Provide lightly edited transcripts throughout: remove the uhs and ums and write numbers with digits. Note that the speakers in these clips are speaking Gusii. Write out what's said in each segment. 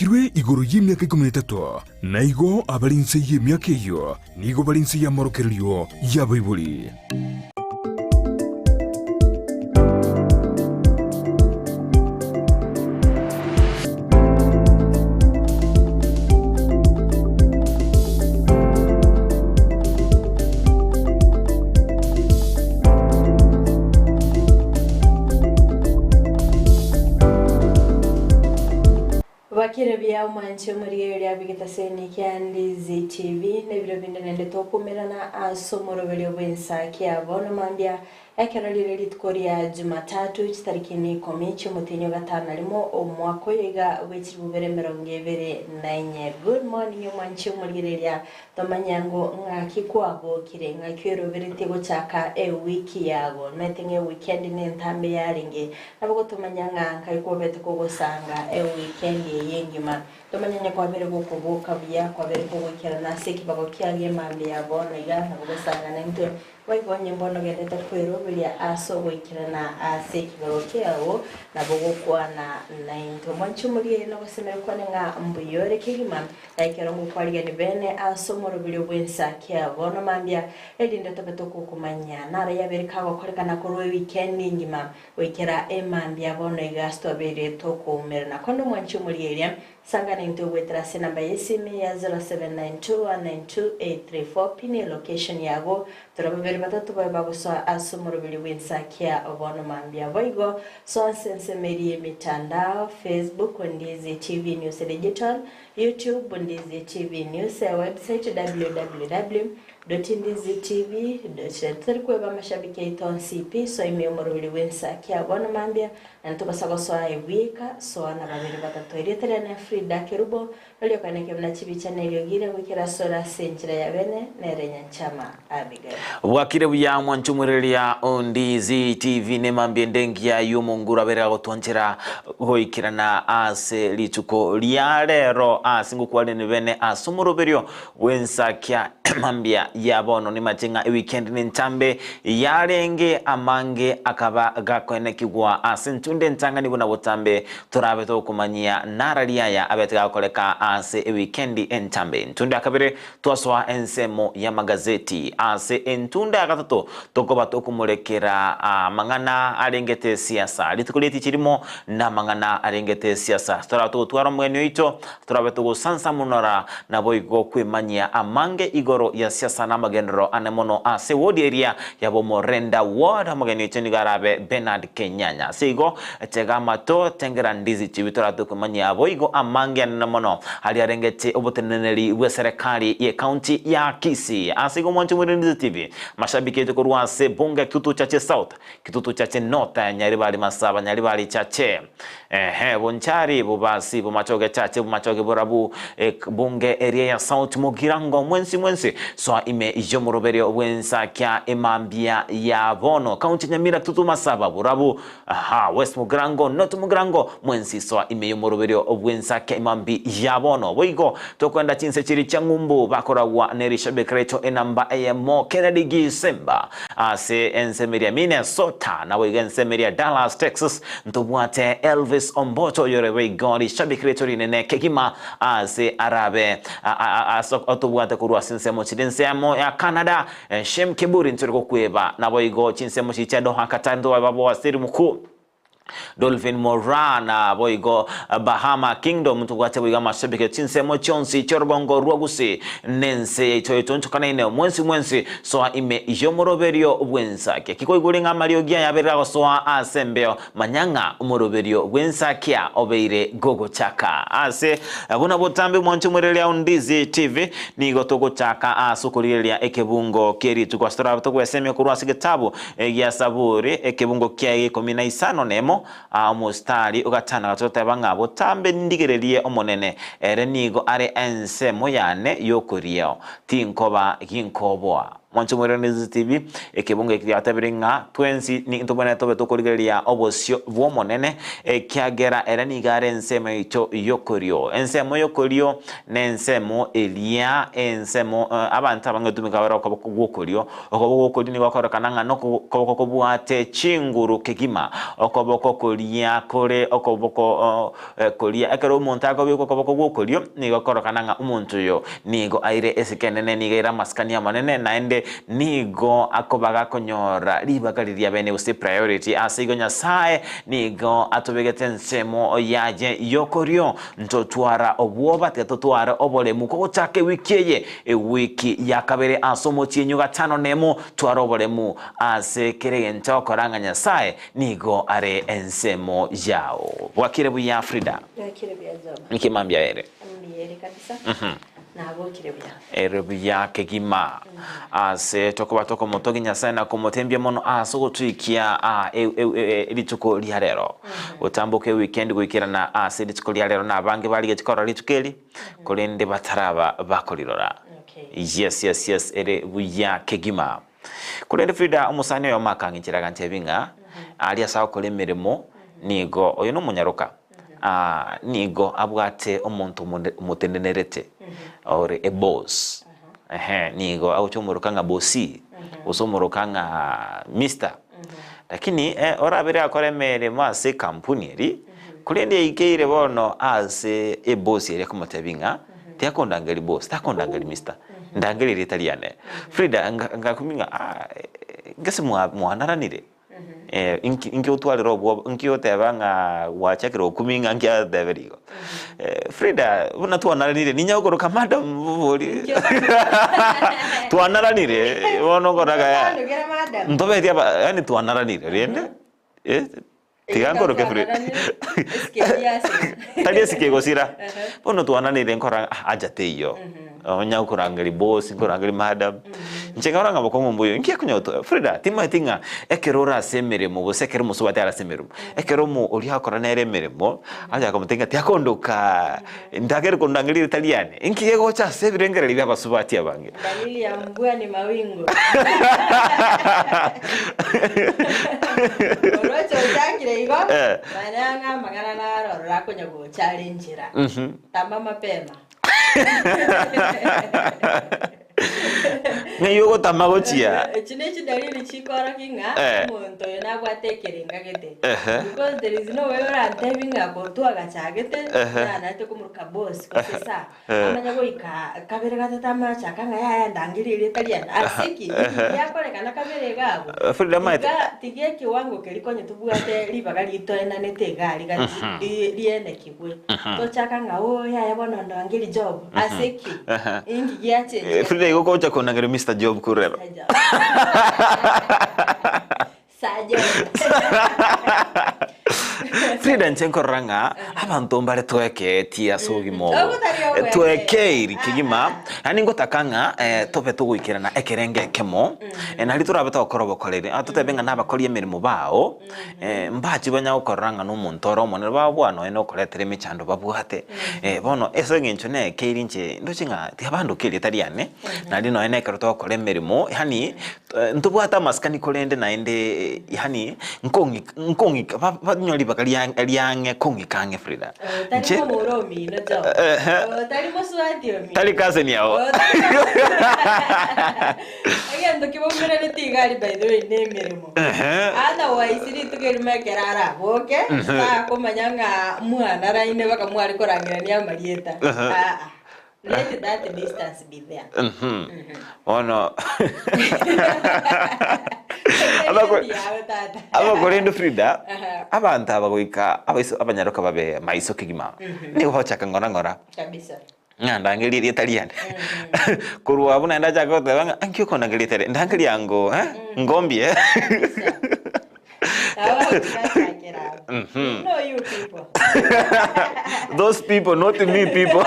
Yarikirwe igoro y'emiaka ikomi na etato, na igo abare inse y'emiaka eyio nigo bare inse y'amorokererio y'abaibori. Bakire buya omwanche omorigereria abegete ase enikia Ndizi TV na ebiro binde naende tokumerana ase omoroberio bw'ensa kia bono mambia ekero rire rituko ria Jumatatu chitariki ne ikomi chi'omotienyi o gatano na rimo omwaka oyo iga bw'echilifu bibere emerongo ebere na inye. Good morning omwanche omorigereria Tomanye ango ng'aki kwabokire, ng'aki oeroberetie gochaka ewiki yago. Noete ng'a ewikendi nentambe yarenge, nabo gotomanya ng'a nkai kwobete kogosanga ewikendi eye engima. Tomanye onye kwabere gokoboka buya, kwabere kogoikerana ase ekebago kiago emambia ya bono iga, nabo gosanga naintwe. Boigo onye mbono ogenderete kweroberia ase ogoikerana ase ekebago kiao, nabo gokwana naintwe. Mwanche omorigereria na ogosemeria kwane ng'a mbuya ore kegima, na ekero ngokwarigania bene ase omoroberio bw'ensa kia bono mambia, erinde tobe togokomanyia. Naro yabere kagokorekana korwa ewikendi engima goikera emambia bono iga ase twabeire tokoumerana. Konde omwanche omorigereria, Sangana intwe goetera ase enamba y'esimi ya 0792192834 pin elocation yago tore babere batato babe bagosoa ase omoroberio bw'ensakia bono mambia. Boigo soa ase ensemo eria y'emetandao, Facebook, Ndizi TV News Digital, YouTube, Ndizi TV News, website www. Ndizitv. Totari kweba amashabiki aito onsi pi, soa ime y'omoroberio bw'ensakia bono mambia Na ntobasa gosoa ebweka, soa na babere batato. Erieta riane Frida Kerubo, noriokaneke buna chibicha na eriogi riria goikera asore ase enchera ya bene, nere Nyanchama Abigail. Bwakire buya mwanche omwereria o Ndizi TV nemambia ende engiya y'omonguru abere agotwanchera goikerana ase rituko ria rero ase ngokwanire bene ase omoroberio Bw'ensakia mambia ya bono nimache ng'a ewikendi nentambe yarenge amange akaba gakoenekigwa ase entunde entang'ani buna botambe torabe tokomanyia narari aya abete gakoreka ase ewikendi entambe. Entunde ya kabere twasoa ensemo y'amagazeti. Ase entunda ya gatato tokoba tokomorekera amang'ana arengete siasa. Rituko ri'etichi rimo namang'ana arengete siasa. Torabe togotwara omogeni oito Torabe togosansamunora naboigo kwemanyia amange igoro ya siasa na amagenderero ane mono ase wodi eria ya Bomorenda Ward. Omogeni oito nigo arabe Bernard Kenyanya. Ase igo, tega amato, tengera ndizi chibi torabe tokwemanyia boigo amange anene mono aria arengete oboteneneri bw'eserekari ye county ya Kisii. Ase igo mwanche moire Ndizi TV, mashabiki aito korwa ase Bunge Kitutu Chache South, Kitutu Chache North, Nyaribari Masaba, Nyaribari Chache. Ehe, bonchari, bobasi, bomachoge chache, bomachoge borabu, bunge eria ya South Mugirango, mwensi mwensi, soa ime y'omoroberio bw'ensakia emambia ya bono, County Nyamira Kitutu Masaba, borabu, aha, West Mugirango, North Mugirango, mwensi soa ime y'omoroberio bw'ensakia emambi ya bono. Boigo tokwenda chinse chiria chia ng'umbu bakoragwa ne rishabik raito enamba eyemo Kennedy Gisemba ase ensemo eria Minnesota, naboigo ensemo eria Dallas, Texas, Ntobwate Elvis Omboto oyore boigo rishabiki riaito rinene kegima ase arabe ase otobwate korwa ase ensemo chire ensemo ya Canada, Shem Kiburi ntori gokweba naboigo chinsemo chiria chia Doha Qatar ntobabe babwaseri mokuu Dolphin Moraa naboigo Bahama Kingdom ntobwate boigo amashabiki chinsemo chionsi chi'orogongo rwa Gusii nense yaito etoonchokanaine mwensi mwensi Soa ime y'omoroberio bw'ensakia. Kikoigure ng'a amariogi aya aberire agosoa ase embeo, manya ng'a omoroberio bw'ensakia obeire gogochaka. Ase buna botambe mwanche omwereria o Ndizi TV, nigo togochaka ase okorigereria ekebungo kie rituko ase torabe togwesemia korwa ase egetabu gia Saburi, ekebungo kiaye gia ikomi na isano nemo, Omositari o gatano gatoteba ng'a botambe nindigererie Omonene, ere nigo are ensemo yane y'okorio, tinkoba ginkoboa. Mwanche omoiranerie TV, ekebungo eke giatebire ng'a twensi ntobwenerete tobe tokorigereria obosio bw'Omonene, ekiagera ere nigo are ensemo yaito y'okorio. Ensemo y'okorio nensemo eria ensemo abanto abange gotumeka bare okoboko gw'okorio. Okoboko gw'okorio nigo gokorekana ng'a nokoboko kobwate chinguru kegima. Okoboko koria kore okoboko koria ekero omonto akobekwa okoboko gw'okorio, nigo gokorekana ng'a omonto oyo nigo aire esiko enene, nigo aire amasikani amanene, naende nigo akoba gakonyora ribaga riria bene gose priority. Ase igo Nyasae nigo atobegete ensemo yaye y'okorio. Ntotwara obwoba, tiga totware oboremu. Kogochaka ewiki eye, ewiki ya kabere ase omotienyi o gatano nemo, twara oboremu ase kera egento okora ng'a Nyasae nigo are ensemo yao. Bwakire buya Frida? Bwakire buya Job. Nki mambia ere? Mbuya ere kabisa. Nabokire buya. Ere buya kegima. Ase tokoba tokomotogia Nyasae na komotembia mono ase ogotuikia rituko ria rero. Gotamboka eweekend goikerana ase rituko ria rero na abange barigetie korora rituko eri, korende bataraba bakorirora. Yes, yes, yes, ere buya kegima. Korende Frida, omosani oyomo akang'inchera agantebia ng'a aria ase agokora emeremo nigo oyo nomonyaroka, nigo abwate omonto omotenenerete ore eboss, ehe, nigo agocha omoroka ng'a bosi, gose omoroka ng'a mister. Lakini orabere akore emeremo ase ekampuni eria, korende yaikeire bono ase ebosi eria akomotebia ng'a tiakondangeria boss, takondangeria mister, ndangeria erieta riane. Frida ngakumia ng'a ah, gese mwanaranire? Inki inki otwarire obwoba, inki oteba ng'a gwachakire gokumia ng'a nki ateberia igo? Frida, buna twanaranire ninya gokoroka madam bori twanaranire bono okoraga ya ntobeti aba yaani twanaranire rende tiga nkoroke Frida tari esike egosira bono twananire nkora ng'a haja teiyo onya gokorangeria boss nkorangeria madam inche nkarora ng'a bokong'u mbuya inki akonya gotoa Frida timanyeti ng'a ekero ore ase emeremo gose ekero omosubati are ase emeremo ekero omo oria agokora nere emeremo agochaka komotebia ng'a tiakondokaa ndagere kondangeria ritari riane inki gegocha ase ebirengererio bia abasubati abange. Dalili ya mvua ni mawingu. Oroche ochakire igo, manya ng'a amang'ana naro ororo akonya gocha are nchera. Tama mapema. Ng'ai ogotama gochia? Echi ne chidalili chikorokia ng'a Eh. omonto oyo nabwate ekerenga gete. Ehe. Because there is no way orantebi ng'a korwa twagachagete, Ehe. nanarete komoroka boss gose sir. Eh. Amanye goika kabere gatato amachaka ng'a yaya ndangerie erieta riane. Ase ki? Ehe. Riakorekana kabere iga abwo. Eh, Frida amaete- Tiga tiga ekiwango keria konya tobwate ribaga ritoenanete iga aria gati ri- rienekigwe. Tochaka ng'a oo yaya bono ndangeri Job. Ase ki? Inki giachenchire? Frida igo ogocha kondangeria Mister Job korwa rero. Sir Job. Frida inche nkorora ng'a abanto mbare twekeetie ase obogima obo. Obo tari obwekei. Twekeiri kegima, yaani ngotaka ng'a tobe togoikerana ekerengo ekemo, nario torabe togokora obokoreri. Totebe ng'a nabakori emeremo bao, Mbache banya gokorora ng'a nomonto ore omonene, babua nonya nokoretera emechando babwate. Bono ase eng'encho nekeiri inche ndoche ng'a tiabandoka erieta riane, naende nonya na ekero togokora emeremo, yaani ntobwate amasikani korende naende yaani nkong'ika nkong'ika ba banyore ribaga ria riang'e kong'ika ang'e Frida. Tari Inche momura omino Job. Ehe. Tari mosubati omino. Tari cousin yao. Egento kebaumerereti iga aria by the way nemeremo. Ehe. Otherwise rituko erimo ekero araboke, takomanya ng'a mwanaraine mpaka mware korangerania amarieta. Aa. Let that distance be there. Bono Abako- Yawe tata. abakorende Frida, Aha. abanto aba goika abaiso abanyaroka babe maiso kegima, nigo bagochaka ng'ora ng'ora. Kabisa. Ng'a ndangerie erieta riane. Korwa abwo naende achake goteba ng'a nki okondangeria erieta riane, ndangeria ango eh, ngombie. Nabo bagochakera abwo. You know you people. Those people, not me people.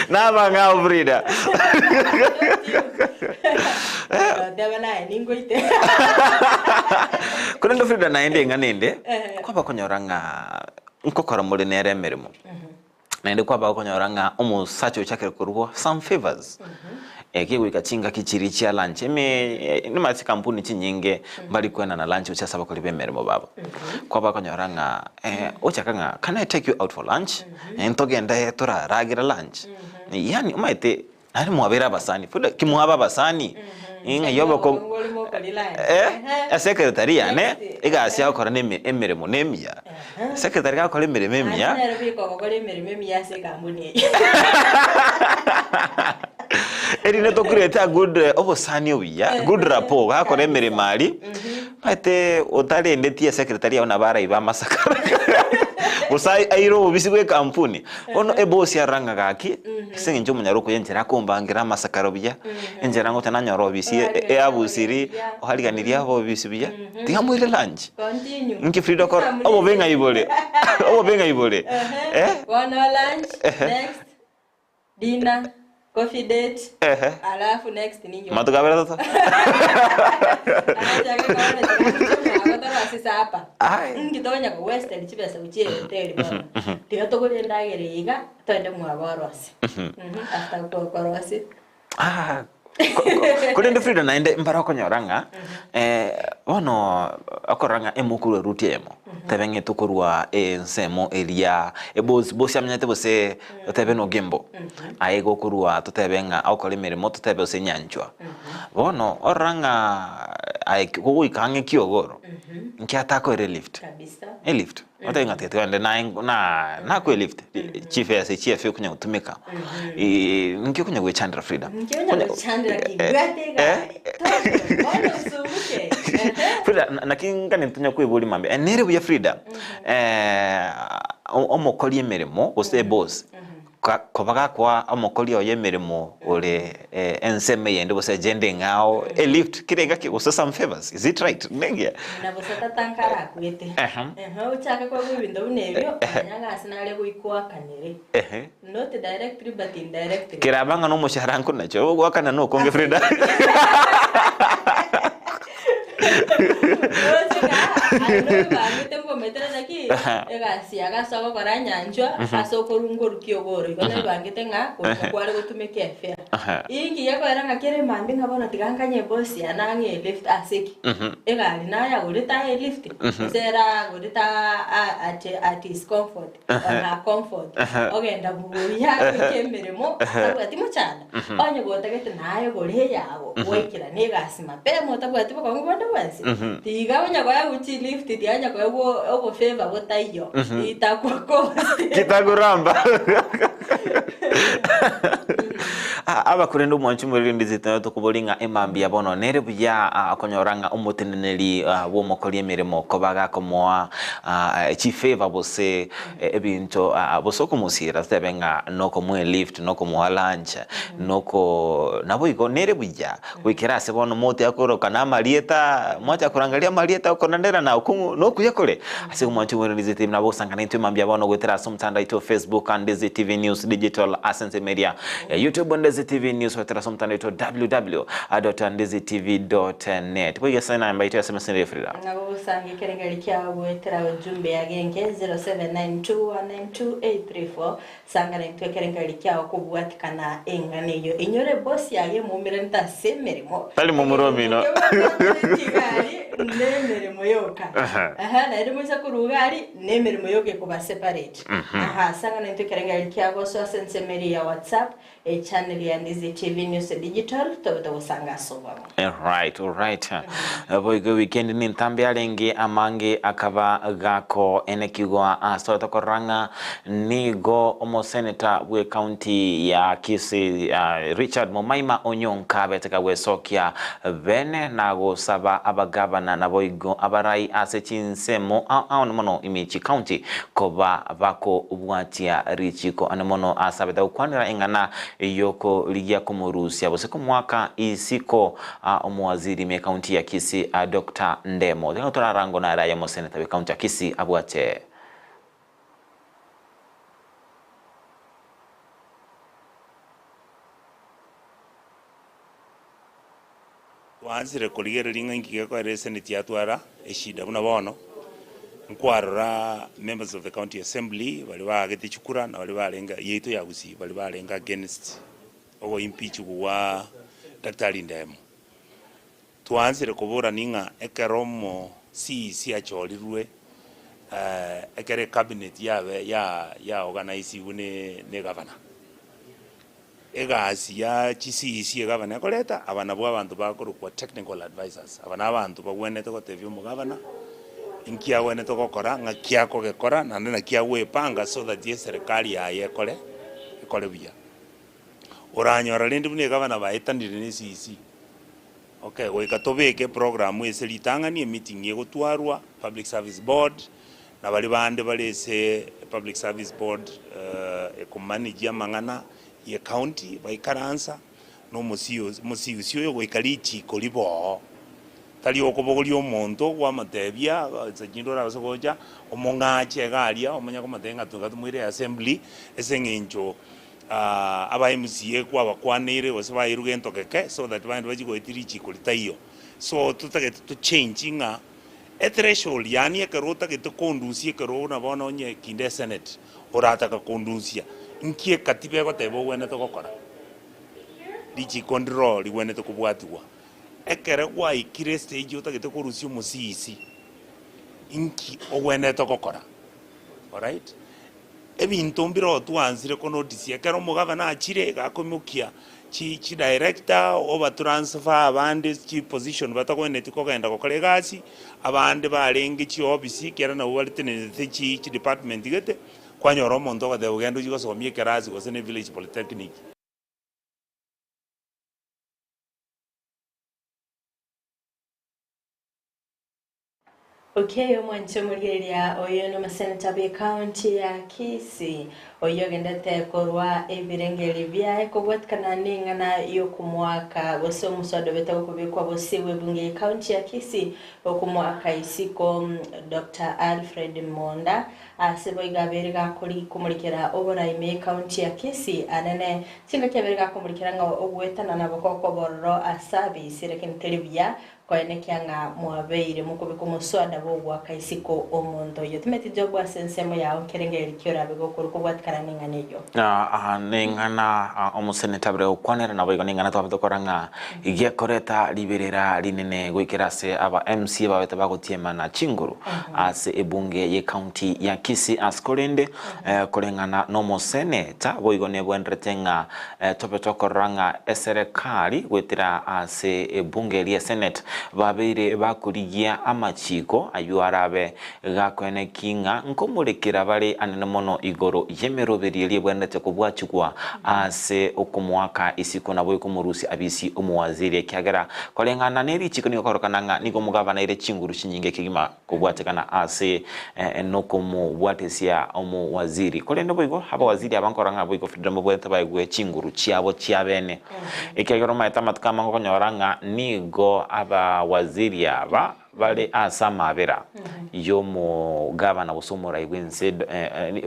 Nabang'ao Frida. Not you. Oteba naye ningoite. Korende Frida naende eng'ana ende, Ehe. kwaba konyora ng'a nkokora more nere emeremo. Naende kwaba okonyora ng'a omosacha ochakire korwa some favors. Kegoika chingaki chiria chia lunch, ime nimaete chikampuni chinyinge mbari koenana lunch gochia ase abakori b'emeremo babo. Kwabakonyora ng'a ochaka ng'a can I take you out for lunch? Ntogende toraragere lunch. Yaani omanyete naende mwabeire abasani, ki mwaba abasani, ng'ai oboko esekretari yane egasi agokora na emeremo nemiya. Secretary gakora emeremo emiya. Naende nere bweka ogokora emeremo emiya ase ekampuni eyio. Erinde to create a good obosani obuya, good rapport, gakora emeremo aria, omanyete otarendetie esecretary yao nabo araibe amasakara gose aire obobisi bwa ekampuni. Bono ebosi arora ng'a gaki, ase eng'encho omonyare okoya enchera akombangera amasakara buya, enchera ngocha nanyora obisi eabusiri, oariganirie obobisi buya. Tiga moire lunch. Continue. Inki Frida okora? Obobe ng'ai bore? Obobe ng'ai bore? Eh? Bono lunch, Ehe. next dinner, coffee date, Ehe. alafu next ninki Matuko abere toto. Achake kobona tiga torosie supper. Aye. Inki tokonya ko waste chibesa gochia ehoteli bono. Tiga togore endagera eye iga toende mwabo orosie. After korosia. Ah, ko- ko- korende Frida naende mbare okonyora ng'a bono okorora ng'a emokorwa eruti eyemo, tebe ng'a etokorwa ensemo eria ebosi bosi amenyete gose totebe na Ogembo, aye igo okorwa totebe ng'a okore emeremo totebe gose Nyanchwa. Bono orora ng'a aye kogoika ang'e kiogoro, nki atakoire elift, Kabisa. elift. Otebe ng'a tiga tigende naye na nakwe lift chifesa echi efe okonya gotumeka nki okonya goechandera Frida? Nki onya gochandera kibwate egari toto bono osumbuke ehe. Frida naki nkane ntonya kweboria mambia nere buya Frida omokori emeremo gose eboss Koba gakoa omokori oye emeremo ore ensemo eyende gose agenda eng'ao, a lift, kera engaki gose some favors, is it right? Nengiya. Buna bosa tata nkarakwete. Ehe. Ehe, ochake koegwa ebinto buna ebio, omanya ng'a ase nare goika oakanere. Ehe. Not directly but indirectly. Keraba ng'a nomoshahara nkonacho, ogoakana nokonge Frida. Roche ng'a aye noibangete nkometere naki egasi yago ase ogokora nyanchwa ase okorunga orukia ogoro igo noibangete ng'a goika kware gotumeka efare. Inki gekoera ng'a kere mambia ng'a bono tiga nkanye ebosi yane ang'e elift ase ki? Egari nayagorete aye elift gose ere agorete at at his comfort on her comfort ogenda buya goika emeremo atabwati mochando. Onye gotagete naye gore eyago, gwaikerana egasi mapema otabwati bokong'u bonde bwensi, tiga onya koegwa chilift, tiga onya koegwa obofavour botaiyo, itakwa kosi. Kitaguramba. Abakorende omwanchi omoriri ndizete tokobori ng'a emambia bono nere buya okonyora ng'a omoteneneri bw'omokori emeremo koba gakomoa chifavour gose Ebinto bosa okomosiera totebe ng'a nokomoa elift, nokomoa lunch, noko naboigo nere buya goikera ase bono motiga korokana amarieta, mwacha korangeria amarieta okonanera na okong'u nokuya kore. Ase omwancho bwe Ndizi TV nabo osangana intwe mambia bono goetera ase omotandao oito o Facebook Ndizi TV News Digital ase ense media ya YouTube Ndizi TV News goetera ase omotandao oito www.ndizitv.net. Boigo ase enamba yaito ya SMS nere Frida. Nabo bosange ekerengererio kiao goetera ujumbe ya genge 0792192834 Sangana intwe ekerengererio kiao kobwatikana eng'ana eyio. Inyora ebosi yaye emoumeranete ase emeremo. Tari momura omino. Ekero chigari nemeremo yoka. Aha, naende moise korwa iga aria nemeremo yoka ekoba separate. Aha, sangana intwe ekerengererio kiao gosoa ase ensemo eria ya WhatsApp Echannel ya Ndizi TV News Digital tobe togosanga ase obwamo. Alright, alright. Boigo ewikendi nintambe arenge amange akaba gako enekigwa ase tokorora ng'a nigo omoseneta bw'ecounty ya Kisii Richard Momaima Onyonka abete kagwesokia bene na gosaba abagavana naboigo abarai ase chinsemo ao ao mono ime chicounty koba Bakobwatia richiiko ane mono ase abete gokwanera eng'ana y'okorigia komorusia gose komoaka isiko omowaziri ime ekaunti ya Kisii Doctor Ndemo. Tiga torarango nare aye omoseneta bw'ekaunti ya Kisii abwate. Twaanchire korigereria ng'a inki gekoera eseneti yatwara eshida buna bono, nkwarora members of the county assembly baria baagete chikura na baria barenge yaito ya Gusii baria barenge against ogo impeach gwa. Daktari Ndemo, twaanchire koborani ng'a ekero omo CEC achorirwe ekero ecabinet yabe ya ya organizigwe ne ne egavana, egasi ya chi CEC egavana ekoreta, aba nabwo abanto bakorokwa technical advisers, aba na abanto bagwenerete gotebia omogavana inki agwenerete gokora, ng'aki akogekora, naende naki agoepanga so that eserekari yaye ekore ekore buya. Oranyora rende buna egavana baetanire ne CEC. Okay, goika tobeke eprogram ase ritang'ani, emeeting egotwarwa, Public Service Board, na baria bande bare ase Public Service Board ekomanage amang'ana ye county, baikaransa na omosiusi oyo goika richiko ribe oo. Tari okobogoria omonto gwamotebia, inse chinde orabase gocha, omong'ache iga aria, omanye komotebia ng'a toika tomoire assembly, ase eng'encho aba MCA kwabakwaneire gose bairwe gento geke so that baende bachie goetia richiko ritaiyo. So totagete to change ng'a ethreshold yaani ekero otagete kondusia ekero buna bono onye kinde esenate orataka kondusia nki ekatiba egoteba ogwenerete gokora? Richiko ndiro rigwenerete kobwatigwa. Ekere gwaikire estage otagete korusia omosisi nki ogwenerete gokora? Alright. Ebinto mbire otwansire konotisia ekero omogavana achire iga akoimokia chi chidirector obatransfer abande chiposition batagwenereti kogenda gokora egasi, abande barenge chiofisi ekiagera nabwo baretenenete chi chidepartment gete, kwanyora omonto ogoteba genda ochie gosomia ekerasi gose ne village polytechnic. Okiaye omwanche omorieria oyo nomoseneta bw'ecounty ya Kisii oyio ogendete korwa ebirengeri biaye kobwatikana neng'ana yokomoaka gose omoswada obete gokobekwa bosio bw'ebunge y'ecounty ya Kisii okomoaka isiko Doctor Alfred Monda ase boigo abere gakori komorikera oborai ime y'ecounty ya Kisii anene chingaki abere gakomorikera ng'a ogoetanana bokoko bororo ase abisi lakini teri buya Koenekia ng'a mwabeire mokobeka omoswada bw'ogoaka isiko omonto oyio. Timeti Job ase ensemo yao nkerengererio ki orabe gokorwa kobwatikana neng'ana eyio? Aa neng'ana omoseneta abere gokwanera, naboigo neng'ana twabete korora ng'a gekoreta riberera rinene goikera ase aba MCA babete bagotiemana chinguru ase ebunge ye county ya Kisii ase korende koreng'ana nomoseneta boigo nebwenderete ng'a Tobe tokorora ng'a eserekari goetera ase ebunge ria Senate babeire bakorigia amachiiko ayio arabe gakoeneki ng'a nkomorekera bare anene mono igoro y'emeroberio eria ebwenerete kobwatigwa ase okomoaka isiko nabo ekomorusia abisi omowaziri ekiagera koreng'ana nerichiko nigo kororekana ng'a nigo omogabana aire chinguru chinyinge kegima Kobwatekana ase nokomobwatesia omowaziri. Korende boigo, abawaziri aba nkorora ng'a boigo Freedom babwenerete baegwe chinguru chiabo chiabene. Ekiagera omaete amatuko amange okonyora ng'a nigo abawaziri aba bare ase amabera y'omogabana gose omorai bw'ense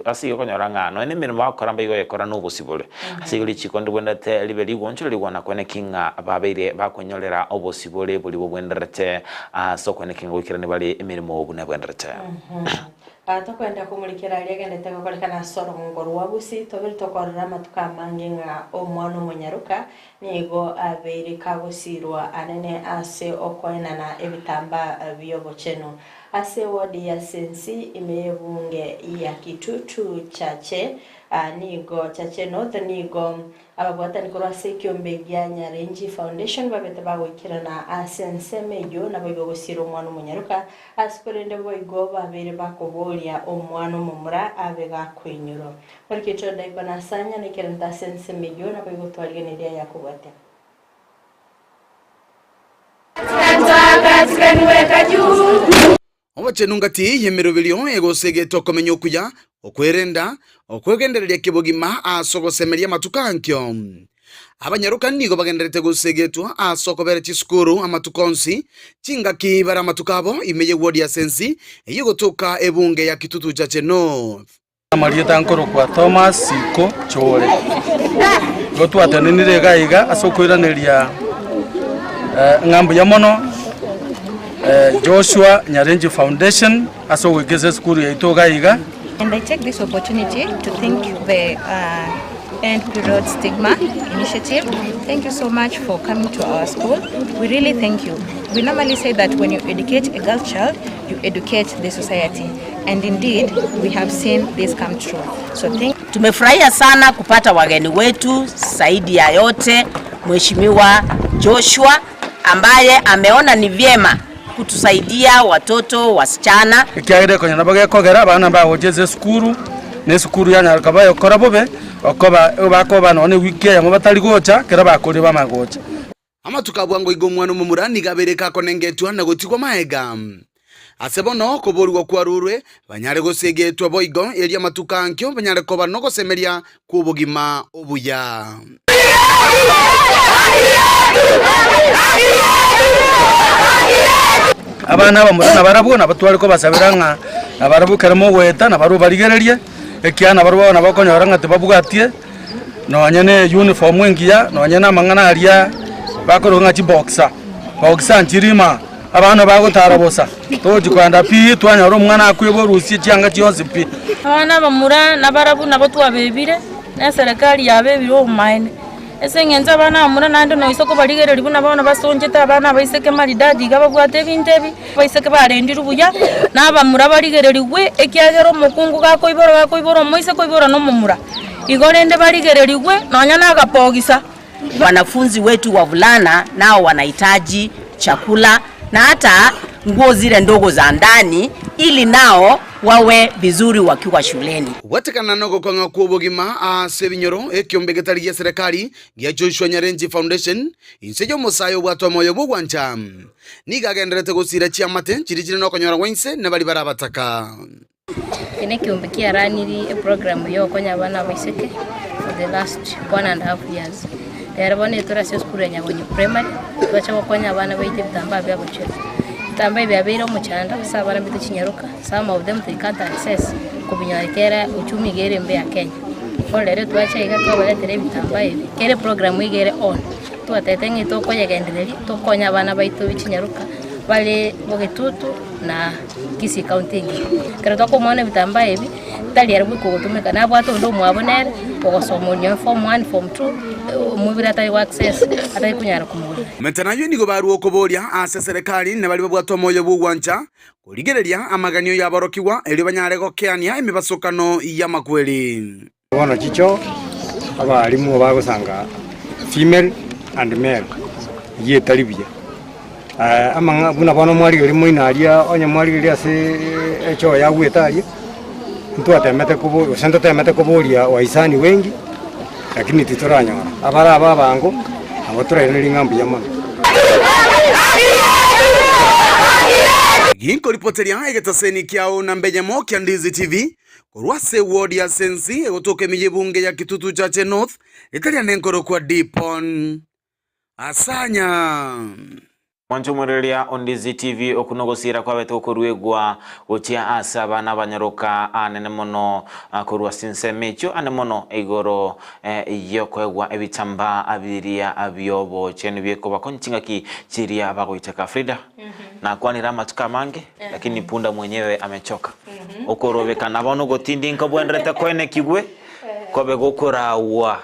ase igo okonyora ng'a nonya nemeremo bagokora mbaigo goyekora nobosibore. Ase igo richiko ndibwenerete ribe rigonchorerigwa na koeneki ng'a babeire bakonyorera obosibore boria bobwenerete Ase okweneka ngoikerania bare emeremo buna ebwenerete. Tokwenda komorikera aria agendete gokorekana ase orogongo rwa Gusii, tobere tokorora amatuko amange ng'a omwana omonyaroka nigo abeire kagosiirwa anene ase okoenana ebitambaa bi'obochenu. Ase ewodi ya Sensi ime y'ebunge ya Kitutu Chache nigo Chache North nigo Ababwatani korwa ase ekiombe gia Nyarenji Foundation babete bagoikerana ase ensemo eyio naboigo gosiira omwana omonyaroka, ase korende boigo babeire bakoboria omwana omomura abe gakoinyorwa. Morikito Daiko na Asanya naikerante ase ensemo eyio naboigo twarigeneria ayakobwatia. Obochenu ngati y'emeroberio egosegetwa okomenya okuya, okwerenda, okwegendereria kebogima ase ogosemeria amatuko ankio. Abanyaroka nigo bagendererete gosegetwa ase okobera chisukuru amatuko onsi, chingaki bare amatuko abo ime y'ewodi ya Sensi eyio egotoka ebunge ya Kitutu Chache North. Amarieta nkorokwa Thomas Siko Chore. Igo twatenenire iga iga ase okoiraneria ng'a mbuya mono Joshua Nyarenji Foundation ase ogoika ase esukuru yaito iga iga. And I take this opportunity to thank the uh, End Period Stigma Initiative. Thank you so much for coming to our school. We really thank you. We normally say that when you educate a girl child, you educate the society. And indeed, we have seen this come true. So thank Tumefurahia sana kupata wageni wetu, zaidi ya yote Mheshimiwa Joshua ambaye ameona ni vyema kutusaidia watoto wasichana. Ekiagera konya nabo gekogera abana mbagocha ase esukuru, na esukuru yanyara koba egokora bobe, okoba bakoba nonya na ewiki eyemo batari gocha, ekero bakorire bamanye gocha. Amatuko a bwango iga omwana omomura nigo abeire kakonengetwa na gotigwa magega. Ase bono okoboorigwa kwarurwe, banyare gosegetwa boigo, erio amatuko ankio banyare koba nogosemeria kw'obogima obuya. Abana abamura nabarabwo nabo tware kobasabera ng'a nabarabwo ekero mogoeta nabarabwo barigererie, ekiagera nabarabwo bono bakonyora ng'a tibabwatie nonye ne uniform engiya, nonye na amang'ana aria bakoroka ng'a chiboxer, boxer nchirima, abana bagotara bosa, togochi kogenda pi twanyora omwana akweba orusie chianga chionsi pi. Abana abamura nabarabwo nabo twabebire, na eserekari yabebire obomaene. Ase eng'encho abana abamura naende noise kobarigereria buna bono basonchete abana abaiseke maridadi iga babwate ebinto ebi, abaiseke barendirwe buya, na abamura barigererigwe, ekiagera omokungu gakoibora gakoibora omoiseke oibora na omomura. Igo rende barigererigwe nonya na agapogisa. Wanafunzi wetu wavulana nao wanahitaji chakula na hata nguo zile ndogo za ndani ili nao wawe vizuri wakiwa shuleni. Gwatekana nogokong'a kw'obogima ase ebinyoro, ekiombe getari gia serikali gia Joshua Nyarenji Foundation, inse y'omosae obwate omoyo bw'ogwancha, nigo agendererete gosiira chiamate chiria chire nokonyora gwa inse na baria bare abataka. Eke nekiombe kiaranirie eprogram yogokonya abana abaiseke for the last one and half years. Rero bono etore ase esukuru ya Nyagonyi Primary, twacha gokonya abana baito ebitambaa bia gochora. Ebitambaa ebi biabeire omochando ase abana baito chinyaroka, some of them they can't access kobinyora kera uchumi iga ere embe ya Kenya. Bono rero twacha iga twabaretera ebitambaa ebi, kera eprogram iga ere on, twatebete ng'a tokoyegendereria tokonye abana baito be chinyaroka bare bogetutu na. Kisii County engima. Ekero twakomwana ebitambaa ebi, tari ere bweka ogotumeka, nabwate onde omwabo nere, ogosoma oria form one, form two, omobere atari go access, atari konyara komogorera. Metanayo nigo barua okoboria ase eserekari na baria babwate omoyo bw'ogwancha korigereria amaganio y'aborokigwa erio banyare gokeania emebasokano y'amakweri. Bono chicho abalimu bagosanga female and male, eyio etari buya. Amang'a buna bono mwarigereria moino aria onye mwarigereria ase echoo yagwete aria, ntwatemete kobo gose ntotemete koboria wahisani wengi, lakini titoranyora. Abare aba abango, nabo torairanerie ng'a mbuya mono. Ginkoripoteria egetaseni kiao na mbenyemo kia Ndizi TV, Korwa ase eward ya Sensi egotoka ime y'ebunge ya Kitutu Chache North, ekaria nenkorokwa Dipon Asanya. Mwanche omorereria o Ndizi TV oku nogosiira kwabete gokoruegwa gochia ase abana abanyaroka anene mono korwa ase ensemo echio ane mono igoro y'okoegwa ebitambaa biria bi'obochenu biekobakonya chingaki chiria bagoiteka. Frida, nakwanire amatuko amange lakini punda mwenyewe amechoka. Okorobekana bono gotindi nkobwenerete koenekigwe, kobe gokoragwa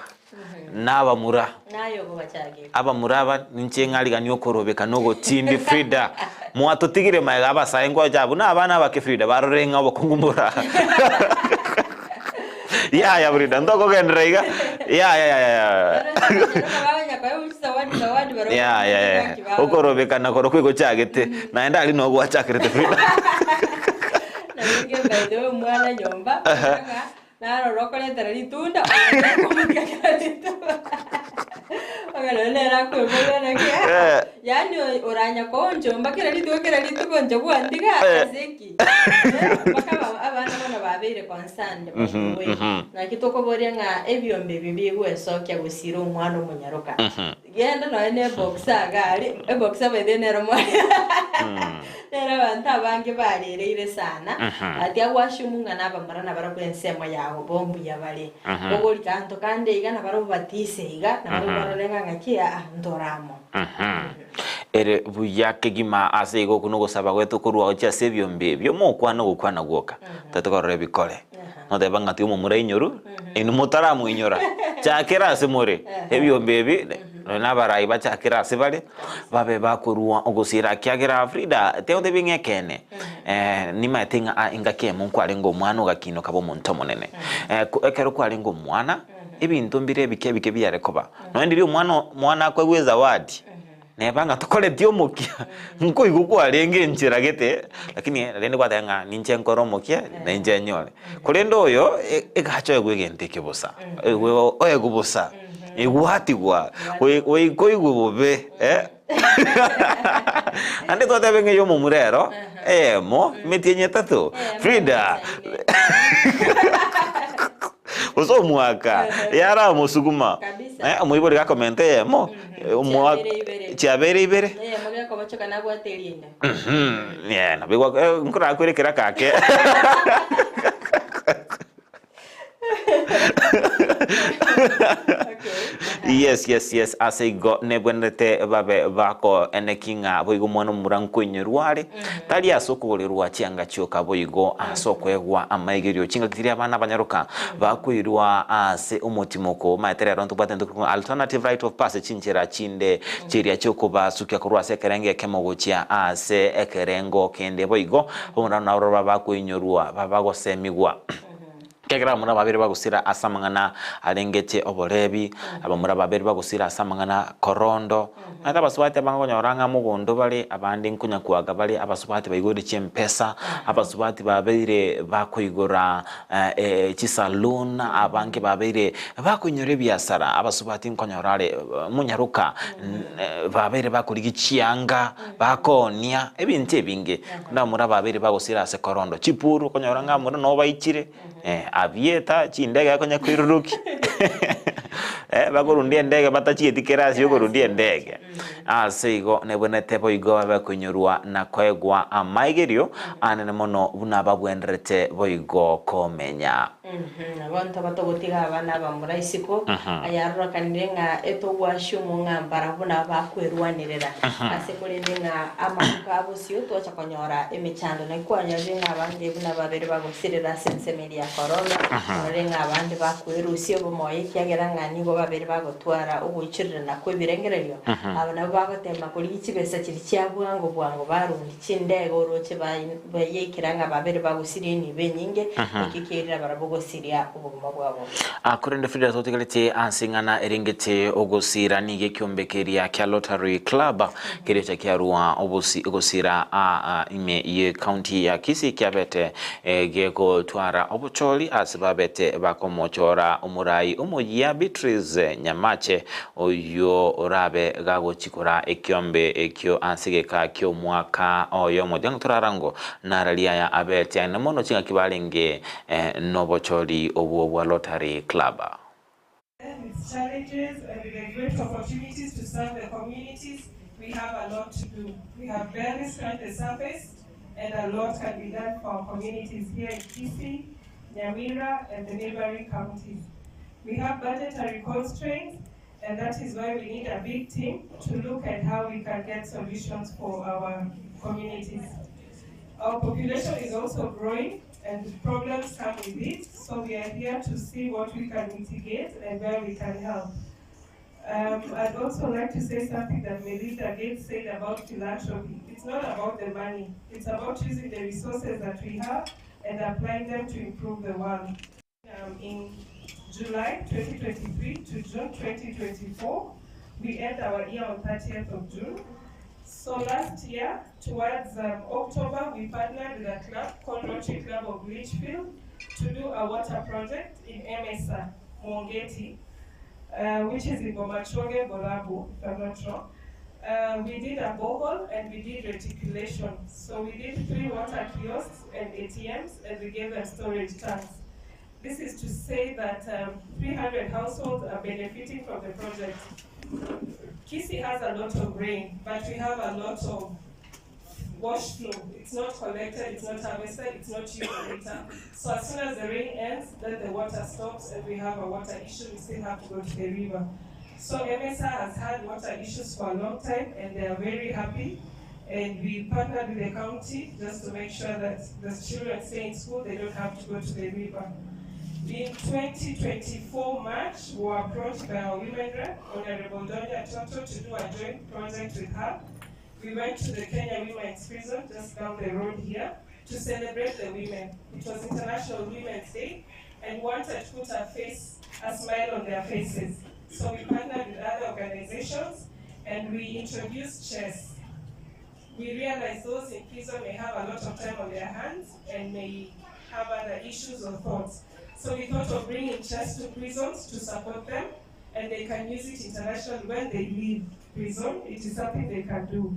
nabamura. Abamura aba ninche ng'ariganie okorobekana ogotindi Frida. Mwatotigire magega abasae ngocha abwo na abana abake Frida barore ng'a obokungu mbora. Yaya Frida ntokogenderera iga yaya yaya yaya. Yaya yaya okorobekana korokwo egochagete naende aria noo gwachakerete Frida. Narora okoretera ritunda, okomotiga kera rituko. Okanyora nere akoeboria naki aa, yaani oranya koonchomba kera rituko kera rituko inche gwantiga ase ki? Mpaka aba abana bono babeire concerned by the way. Naki tokoboria ng'a ebiombe ebi bigwesokia gosira omwana omonyaroka. Genda nonya na eboxer iga aria, eboxer by the way nero more nero abanto abange barereire sana, but agwashumu ng'a nabamura nabarabwo ensemo yago bo mbuya bare. Ogorika anto kande iga nabarabwo batise iga, nabarabwo barore ng'a ng'aki aa ntore amo. Ere buya kegima ase igo okwo nogosaba gwetu korwa gochia ase ebiombe ebi, omokwana ogokwana gwoka, tari tokorora ebikore. Noteba ng'a tiga omomura ainyoru, inwe motaramoinyora, chakera ase more, ebiombe ebi, nonya na abarai bachakere ase bare, babe bakorua ogosiira ekiagera Frida, tiga ng'a ekeene, nimaete ng'a aa engaki eyemo nkwarenge omwana ogakina okaba omonto omonene. Ekero kwarenge omwana, ebinto mbire ebike ebike biare koba, nonya ndiria omwana omwana akoegwa ezawadi, Neba ng'a tokoreti omokia, nkoigwa kwarenge enchera gete, lakini rende gwateba ng'a ninche nkore omokia, na inche nyore. Korende oyo, e- egacha oegwe egento eke bosa, oegwe oegwe bosa, egwatigwa, goi goika oigwe bobe eh, naende twateba ng'a eya omomura ero, eyemo, emetienyi etato, Frida gose omwaka, yaramosuguma, eh, omoibori gakomenta eyemo. Omwa- Chiabeire ibere. Eyemo gekobochoka nabwate erienda. Mhm, yeah, nabo igwa- eh, nkorakwere kera kake. Yes, yes, yes, ase igo nebwenerete babe bako eneki ng'a boigo omwana omomura nkoinyorwa are, tari ase okogorerwa chianga chioka boigo ase okoegwa amaigerio. Chingaki chiria abana abanyaroka Bakoirwa ase omotimoko. Omanyete rero ntobwate intwe korwa alternative rite of passage chinchera chinde chiria chiokobasukia korwa ase ekerengo ekemo gochia ase ekerengo kende. Boigo abamura nabo bakoinyorwa babagosemigwa. Ekiagera abamura babere bagosira ase amang'ana arengete oborebi, abamura babere bagosira ase amang'ana korondo, Naende abasubati abange okonyora ng'a mogondo bare, abande nkonyakuaga bare, abasubati baigorire chimpesa, abasubati babeire bakoigora chisaloon, abange babeire bakoinyora ebiasara, abasubati nkonyora are monyaroka babeire bakorigia chianga, bakoonia, ebinto ebinge. Korende abamura babeire bagosira ase korondo chipuru, okonyora ng'a abamura nabo baichire. Abieta chindege akonya koirurukia bakorundia endege batachieti kera ase okorundia endege. Ase igo nebwenerete boigo babe koinyorwa na koegwa amaigerio anene mono buna babwenerete boigo komenya. Abanto batogotiga abana abamura isiko, ayarorekanire ng'a etogwachia omong'a mbarabwo nabo bakwerwanerera. Ase korende ng'a amatuko a bosio twacha konyora emechando, naki kwanyorire ng'a abange buna babere bagosirera ase ensemo eria ya korona, orore ng'a abande bakwerusia obomoyo ekiagera ng'a nigo babere bagotwara ogoichorerana kw'ebirengererio. Aba nabwo bagotema korigia chibesa chiria chia bwango bwango barundi chindege oroche bayeikera ng'a babere bagosiria enibo enyinge, ekio kiairire barabwo gosiria obogima bwabo. Korende Frida totigaretie ase ing'ana erengete ogosira nigo ekiombe keria kia Rotary Club kerecha kiarua ogosira ime ye county ya Kisii kiabete gegotwara obochori ase babete bakomochora omorai omoyia Beatrice Nyamache oyio orabe gagochikora ekiombe ekio ase egeka ki'omwaka oyomo. Tiga torarango nararia aya abete ang'e mono chingaki barenge nobochori obwo bwa Rotary Club. With challenges and with the great opportunities to serve the communities, we have a lot to do. We have barely scratched the surface and a lot can be done for our communities here in Kisii, Nyamira and the neighboring counties. We have budgetary constraints and that is why we need a big team to look at how we can get solutions for our communities. Our population is also growing and problems come with it, so we are here to see what we can mitigate and where we can help. I'd also like to say something that Melinda Gates said about philanthropy. It's not about the money, it's about using the resources that we have and applying them to improve the world. In July 2023 to June 2024, we end our year on 30th of June. So last year, towards October, we partnered with a club called Rotary Club of Litchfield to do a water project in Emesa, Mongeti, which is in Bomachoge, Borabu, if I'm not wrong. We did a borehole and we did reticulation. So we did 3 water kiosks and ATMs, and we gave them storage tanks. This is to say that 300 households are benefiting from the project. Kisii has a lot of rain, but we have a lot of wash flow. It's not collected, it's not harvested, it's not used later. So as soon as the rain ends, then the water stops and we have a water issue. We still have to go to the river. So Emesa has had water issues for a long time and they are very happy. And we partnered with the county just to make sure that the children stay in school, they don't have to go to the river. In 2024 March, we were approached by our women rep, Honorable Donya Toto, to do a joint project with her. We went to the Kenya Women's Prison, just down the road here, to celebrate the women. It was International Women's Day, and wanted to put a face, a smile on their faces. So we partnered with other organizations, and we introduced chess. We realized those in prison may have a lot of time on their hands and may have other issues or thoughts. So we thought of bringing chess to prisons to support them, and they can use it internationally when they leave prison. It is something they can do.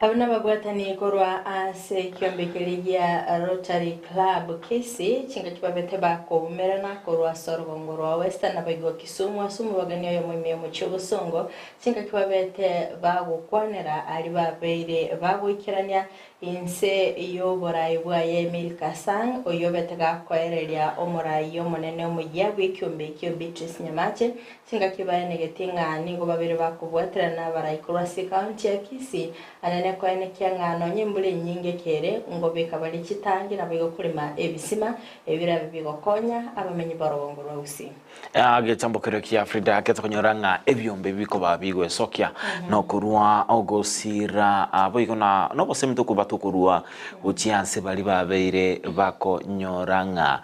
Abwo nababwatani korwa ase ekiombe keria gia Rotary Club Kisii, chingaki babete bakoumerana korwa ase orogongo rwa Western naboigo Kisumu ase omobagani oyomo ime y'omochie obosongo, chingaki babete bagokwanera aria babeire bagoikerania inse y'oborai bwaye Emil Kasang, oyio obete gakoereria omorai omonene omoyia bw'ekiombe ekio Beatrice Nyamache, Chingaki baenegeti ng'a nigo babere bakobwaterana abarai korwa ase ekaunti ya Kisii, anene koenekia ng'a nonya embura enyinge ekere, ngobeka bare chitangi naboigo korema ebisima ebirabe bigokonya abamenyi b'orogongo rwa Gusii. Gechambokerio kia Frida gete konyora ng'a ebiombe bikoba bigwesokia nokorua ogosira boigo na nobosemi tokoba tokorua Gochia ase baria babeire bakonyora ng'a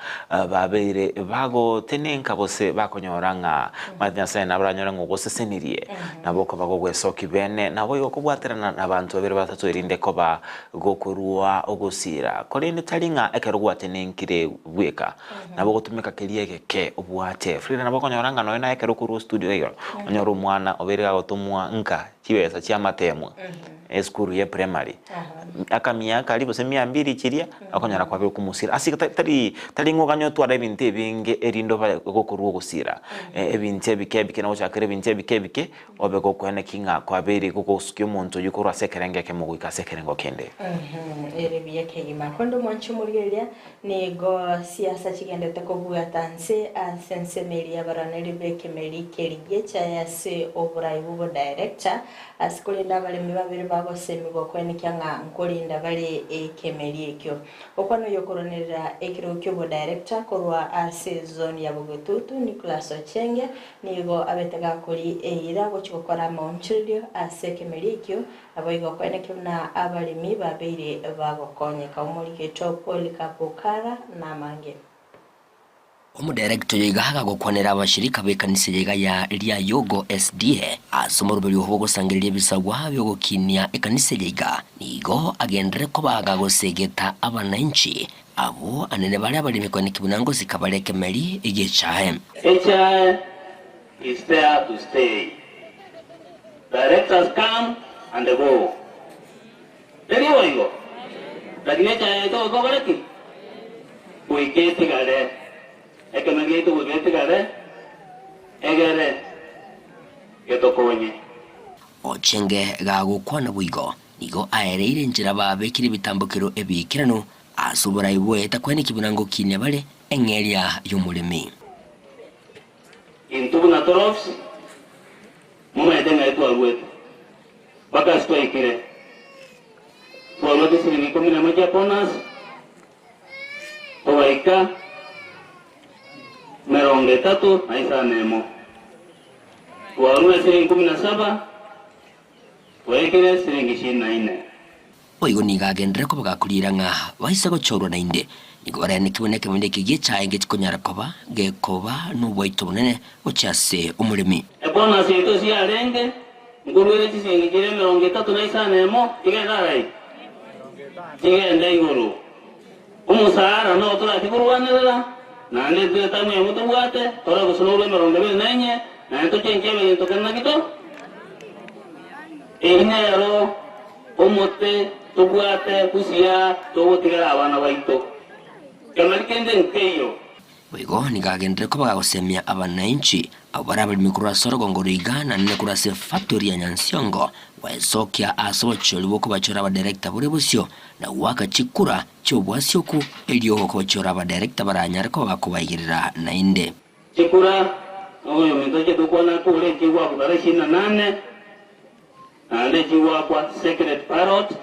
babeire bagotenenka gose bakonyora ng'a omanyete Nyasae nabaranyore ng'a ogosesenirie, nabo okoba gogwesokia bene, naboigo okobwaterana nabanto babere batato erinde koba gokorua ogosira. Korende tari ng'a ekero gwatenenkire bweka, nabo ogotumeka keria egeke obwate. Frida nabo okonyora ng'a nonya naye ekero okorua studio iga, onyore omwana obeire gagotomwa nka chibesa chi'amatemwa. Esukuru ye primary, akamia karia gose mia mbiri chiria, okonyora kwabeire okomosira. Ase igo tari tari ng'a oganye otware ebinto ebinge erinde obe gokorwa ogosira. Ebinto ebike ebike na gochakera ebinto ebike ebike, obe gokoeneki ng'a kwabeire gogosukia omonto oyio korwa ase ekerengo ekemo goika ase ekerengo kende. Ere buya kegima. Korende omwanche omorigereria, nigo siasa chigendete kobwata nse ase ensemo eria y'abaraneri b'ekemeri kerigie chiaye ase oborai bw'obodirector, Ase korende abaremi babere bagosemigwa koenekia ng'a nkorinda bare ekemeri ekio. Okwana oyokoronerera ekerogo ki'obodirector korwa ase ezone ya Bogetutu, Nicholas Ochenge, nigo abete gakori eira gochia gokora amaonchorerio ase ekemeri ekio, naboigo koenekia buna abaremi babeire bagokonyeka. Omoriketo Polycarp Okara namange. Omodaerector oyo iga agagokwanera abashirika b'ekanisa eye iga ya Riayogo SDA ase omoroberio bw'ogosangereria ebisagwa bi'ogokinia ekanisa eye iga nigo agenderere koba agagosegeta abananchi abwo anene bare abaremi koeneki buna ngosika bare ekemeri gi'echae. Echae is there to stay. Directors come and go. Tari boigo? Lakini echae yaito goika okore ki? Goika etigare. Ekemo giaito goika etigare, egere getokonye. Ochenge gagokwana boigo, nigo aereire enchera babekire ebitambokero ebiikeranu ase oborai bwaye takweneki buna ngokinia bare eng'eria y'omoremi. Intwe buna tore ofisi, momanyete ng'ai twaruete, mpaka ase twaikire. Twaruete siringi ikomi na emo chia bonus, togaika merongo etato na isano emo. Twarure siringi kumi na saba, twaikire siringi ishirini na ine. Boigo nigo agenderere koba gakoriera ng'a baise gochorwa naende, nigo baraenekigwe nekemondo eke gi'echae ngechi konyara koba gekoba nobwaito obonene gochia ase omoremi. Ebonus yaito ase yarenge, nkoruere chisiringi chiria emerongo etato na isano emo, chigende arai? Chigende igoro. Omosaara noo torachie korwanerera, naende intwe etamu eyemo tobwate, tore gose norwa emerongo ebere na enye, naende tochenche ebegento kende naki to? Eri nero omote tobwate busia togotigera abana baito. Kemeri kende nkeiyo. Boigo nigo agenderere koba gagosemia abananchi abwo bare abaremi korwa ase orogongo rwa Igana na korwa ase efatori ya Nyansiongo gwesokia ase obochori bw'okobachora abadirector bore bosio na goaka chikura chi'obwasioku erio okobachora abadirector baranyare koba bakobaigerera naende. Chikura noyominto chitokwana kure chigwakwa tarehe ishirini na nane, naende chigwakwa secret ballot,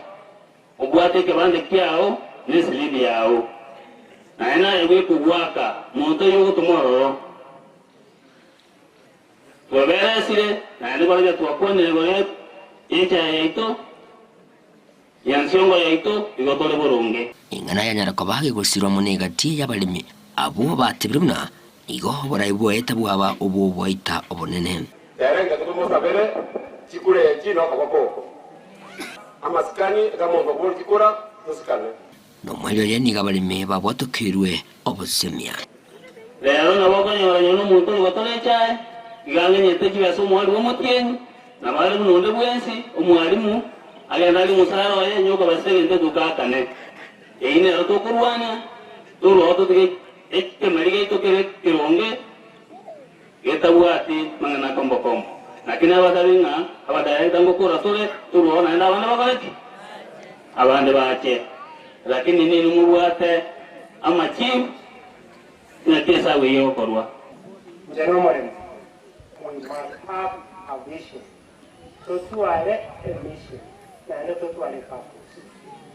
obwate ekebande kiao ne eslip yao. Naye naye bwekogwaka monto oyio ogotoma ororo. Twaberesire, naende barabwo twakwanire igoro y'enchera yaito, y'ensiongo yaito, igo tore boronge. Eng'ana yanyara koba gegosirwa mono egati y'abaremi abwo batebire buna nigo oborai bwaye tabwaba obw'oboita obonene. Ere inga tomosabere chikura echi nokoboko oko. Amasikani, iga monto okobora chikura, tosikane. Nomoerio oye nigo abaremi babwatokeirwe obosemia. Rero nabo okonyora onye nomonto ore gotora echae, iga ang'enyete chibesa omwarimu omotienyi, nabo are buna onde bwensi, omwarimu, agende arie omosara oye, onye okobasete egento eduka akane. Eyio nero tokorwania, torwao totige ekemeri giaito kere ekeronge, getabwati mang'ana kombokombo. Naki nabatabi ng'a abadirector ngokora tore, torwao naende abande bakore ki? Abande bache. Lakini ninwe mobwate amachief ng'aki esabu eye egokorwa. Inche nomoremi, we must have a vision, totware a mission, naende totware a purpose.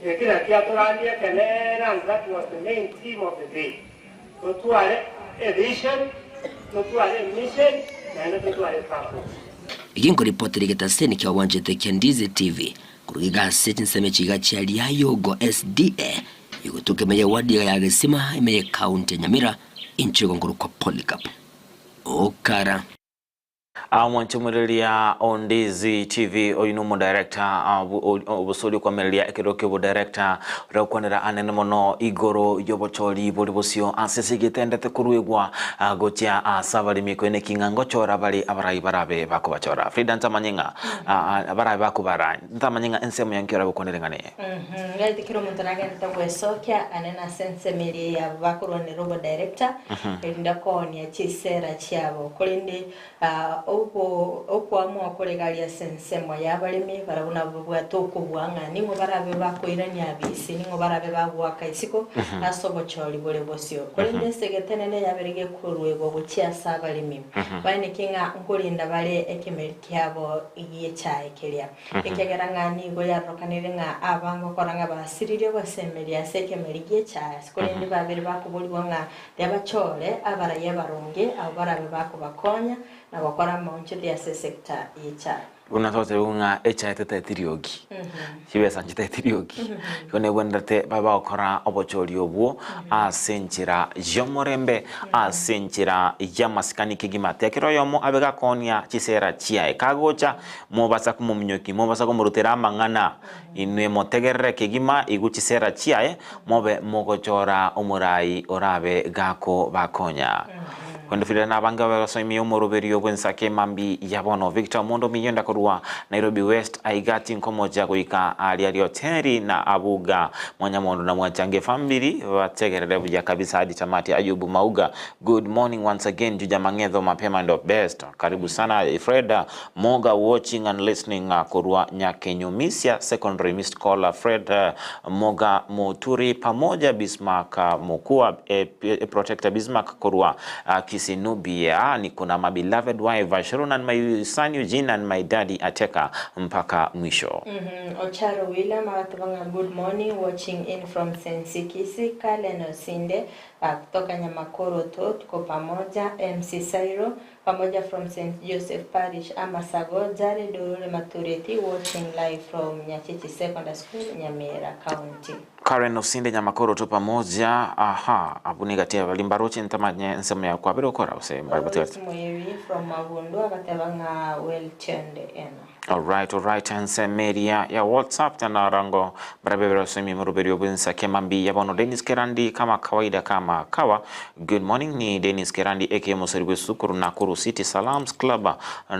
Eki nakio atorandia ekeneene and that was the main theme of the day. Totware a vision, totware a mission, naende totware a purpose. Eki nkoripotera egetaseni kia obwanchete kia Ndizi TV Korwa iga ase chinsemo echi iga chia Riayogo SDA, egotuka ime ye ward iga ya Gesima ime ye county ya Nyamira, inche igo nkorokwa Polycarp Okara. Omwanchomoreria o Ndizi TV oyu nomodirector obosori okwamereria ekerero kia obodirector orakwanera anene mono igoro yobochori bore bosio ase ase egetendete koruegwa gochia ase abaremi koeneki ng'a ngochora bare abarai barabe bakobachora. Frida ntamanye ng'a Barabe bakobara, ntamanye ng'a ensemo ya nkio orabakwanere ng'a neye. Ng'aete kera omonto nagenderete gwesokia ane nase ensemo eria yabo bakorwanera obodirector, erinde koonia chisera chiabo. Korende obo okoamua kore gari ase ensemo y'abaremi, barabwo nabo babwate okobua ng'a ning'o barabe bakoirania abisi, ning'o barabe bagoaka isiko ase obochori bore bosio. Korende ase egetenene yabere gekoruegwa gochia ase abaremi, baeneke ng'a nkorinda bare ekemeri kiabo gi'echae keria, ekiagera ng'a nigo yarokanire ng'a aba ngokora ng'a basiririe ogosemeria ase ekemeri gi'echae ase korende babere bakoborigwa ng'a riabachore abarai abaronge abwo barabe bakobakonya na gokora amaonchete ase esector y'echae. Buna togotebigwa ng'a echae tetaeti riogi, chibesa nchitaeti riogi, igo nebwenerete babe bagokora obochori obwo ase enchera y'omorembe, ase enchera y'amasikani kegima. Tiga kera oyomo abe gakoonia chisera chiaye. Kagocha, mobasa komominyokia, mobasa komorutera amang'ana. Inwe motegerere kegima igwe chisera chiaye, mobe mogochora omorai orabe gakobakonya. Korende Frida na abange babe basoimie omoroberio bw'ensake mambia ya bono. Victor Omondo Miyonda korwa Nairobi West aiga tinkomocha goika aria Rioteri na Abuga Mwanyamondo na Mwachange family bategerere buya kabisa hadi tamati Ayubu Mauga good morning once again Juja Mang'etho mapema ndo best karibu sana Freda Moga watching and listening korwa Nyakenyumisia Secondary missed caller Fred Moga Moturi pamoja Bismarck Mokua e, e Protector Bismarck korwa Kisinubia niko na my beloved wife Sharon and my son Eugene and my daddy Ateka mpaka mwisho. Ocharo William agateba ng'a good morning watching in from Sensi Kisii Kalen Osinde kutoka Nyamakoroto tuko pamoja MC Sairo Pamoja from Saint Joseph Parish Amasago, Jared Orore Matureti watching live from Nyachechi Secondary School, Nyamira County. Karen Osinde Nyamakoro to pamoja aha abwo nigati abari mbaroche ntamanye ensemo ya kwabera okora gose mbari Rose Muiri from Magundu agateba ng'a well tuned in. Alright alright ensemo eria ya WhatsApp tanarango barabe barasomie moroberio bw'ensake mambi ya bono Dennis Kerandi kama kawaida kama kawa good morning ni Dennis Kerandi aka mosori bw'esukuru Nakuru City Salams Club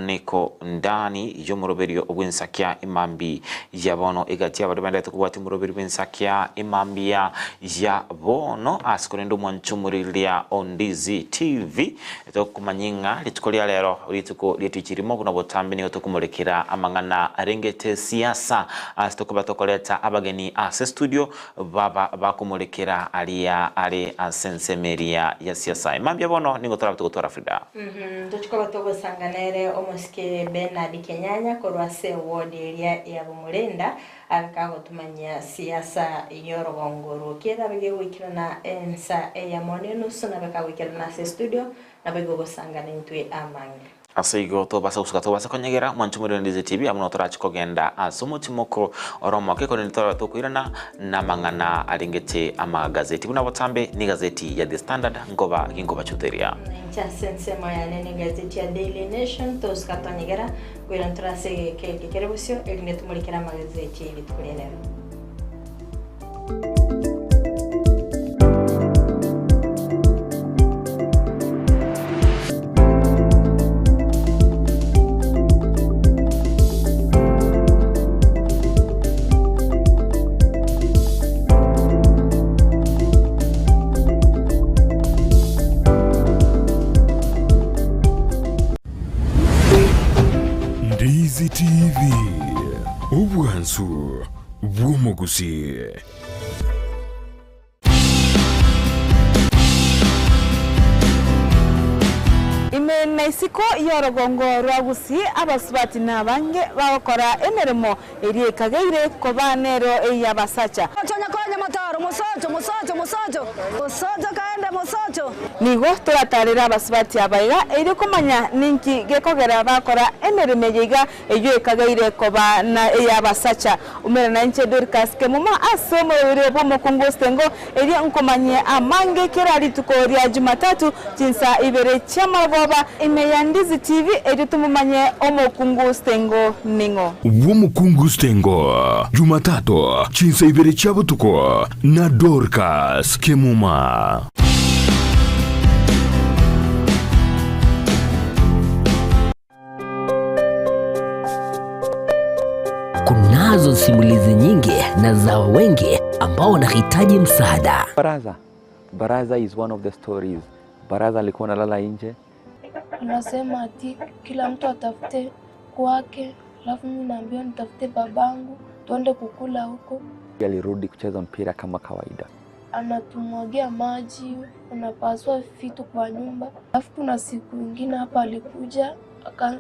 niko ndani y'omoroberio bw'ensakia emambi ya bono egati abare baendete kobwatia omoroberio bw'ensakia emambia ya bono ase korende omwancho omoriria Ondizi TV Tokomanya ng'a rituko ria rero, rituko ri'etichi rimo buna botambe nigo tokomorekera amang'ana arengete siasa ase tokoba tokoreta abageni ase studio baba bakomorekera aria are ase ensemo eria ya siasa. Mambia bono nigo torabe togotwara Frida. Tochi koba togosanga nere omosike Bernard Kenyanya korwa ase eward eria ya Bomorenda. Abe kagotumanyia siasa y'orogongo orwo kerabe gegoikerana ensa eyemo nenusu nabe kagoikerana ase estudio naboigo gosangana intwe amange. Ase igo tobasa gosuka tobasa konyegera mwanche omorero Ndizi TV amo notorache kogenda ase omotimoko ore omoke korende torabe tokoirana namang'ana arengete amagazeti buna botambe negazeti ya The Standard nkoba ginkobachuteria. Inche ase ensemo yane negazeti ya Daily Nation tosuka tonyegera Koirana tore ase egeka eke kere bosio, erinde tomorekere amagazeti ye rituko ria rero. Ndizi TV, obwansu bw'omogusii. Ime na isiko y'orogongo rwa Gusii abasubati nabange bagokora emeremo Eria ekageire koba nero ey'abasacha. Nigo toratarere abasubati aba iga, erio komanya ninki gekogera bakora emeremo eye iga, eyio ekageire koba na ey'abasacha. Umera nainche Dorcas Kemuma ase omoroberi bw'omokungu Osengo, erio nkomanyie amange kera rituko ria Jumatatu chinsa ibere chi'amarogoba ime ya Ndizi TV erio tomomanye omokungu Stengo ning'o. Bw'omokungu Stengo, Jumatatu chinsa ibere chia botuko na Dorcas Kemuma. Kunazo simulizi nyingi na za wengi ambao wanahitaji msaada. Baraza. Baraza is one of the stories. Baraza alikuwa analala nje. Anasema ati kila mtu atafute kwake, alafu mimi naambiwa nitafute babangu tuende kukula huko. Alirudi kucheza mpira kama kawaida. Anatumwagia maji, anapasua vitu kwa nyumba. Alafu kuna siku ingine hapa alikuja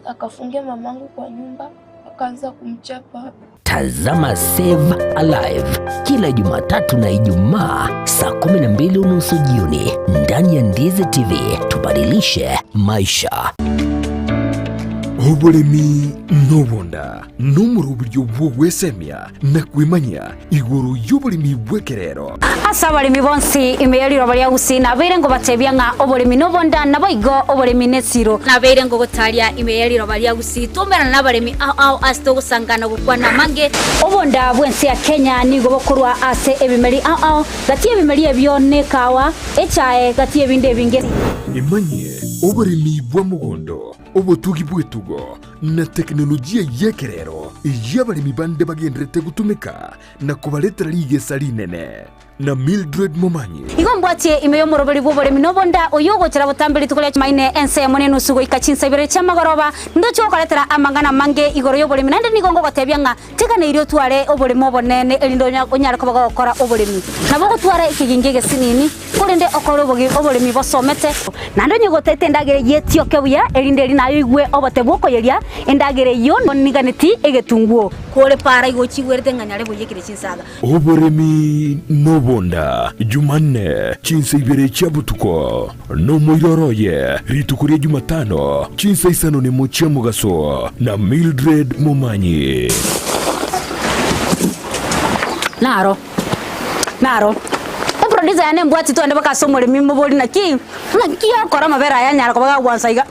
akafungia mamangu kwa nyumba akaanza kumchapa. Tazama Save Alive kila Jumatatu na Ijumaa saa 12 unusu jioni ndani ya Ndizi TV. Tubadilishe maisha. Oboremi nobonda nomoroberio bw'ogwesemia na kwemanyia igoro y'oboremi bw'ekerero. Ase abaremi bonsi ime ye riroba ria Gusii nabeire ngobatebia ng'a oboremi nobonda, naboigo oboremi nesiro. Nabeire ngogotaria ime ye riroba ria Gusii twaumerana nabaremi ao ao ase togosangana gokwana amange. Obonda bw'ense ya Kenya nigo bokorwa ase ebimeri ao ao, gati y'ebimeri ebio nekawa, echae, gati y'ebinde ebinge. Emanyie oboremi bwa mogondo, obotugi bw'etugo, na tekinolojia y'ekerero eyio abaremi bande bagendererete gotumeka na kobaretera rigesa rinene. Na Mildred Momanyi. Igo mbwatie ime y'omoroberi bw'oboremi nobonda, oyio ogochera botambe rituko ria Jumaine ensemo nenusu goika chinsa ibere chi'amagoroba, ndoche gokoretera amang'ana amange igoro y'oboremi, naende nigo ngogotebia ng'a teganeirie otware oboremo obonene erinde onyare koba gogokora oboremi. Nabo ogotwara ekegingi egesinini, korende okore oboremi bosomete. Naende onye gotaete endagera eyio etioke buya, erinde eri naye oigwe obote bw'okoyeria endagera eyio, oniganeti egetunguo. Kore para igo ochigwerete ng'a nyare boyekire chinsaga. Oboremi nobonda, Jumanne, chinsa ibere chia botuko, nomoiroro oye, rituko ria Jumatano, chinsa isano nemo chia mogaso, na Mildred Momanyi. Naro, naro. Eproducer yane embwati twende mpaka ase omoremi mobori naki, naki okora amabere aya anyare koba gagwansa iga.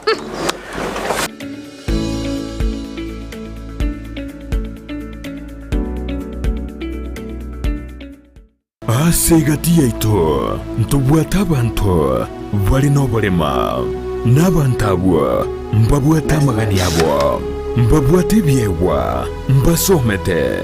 Ase egati yaito ntobwate abanto bare noborema, na abanto abwo mbabwate amagani abo, mbabwate ebiegwa, mbasomete,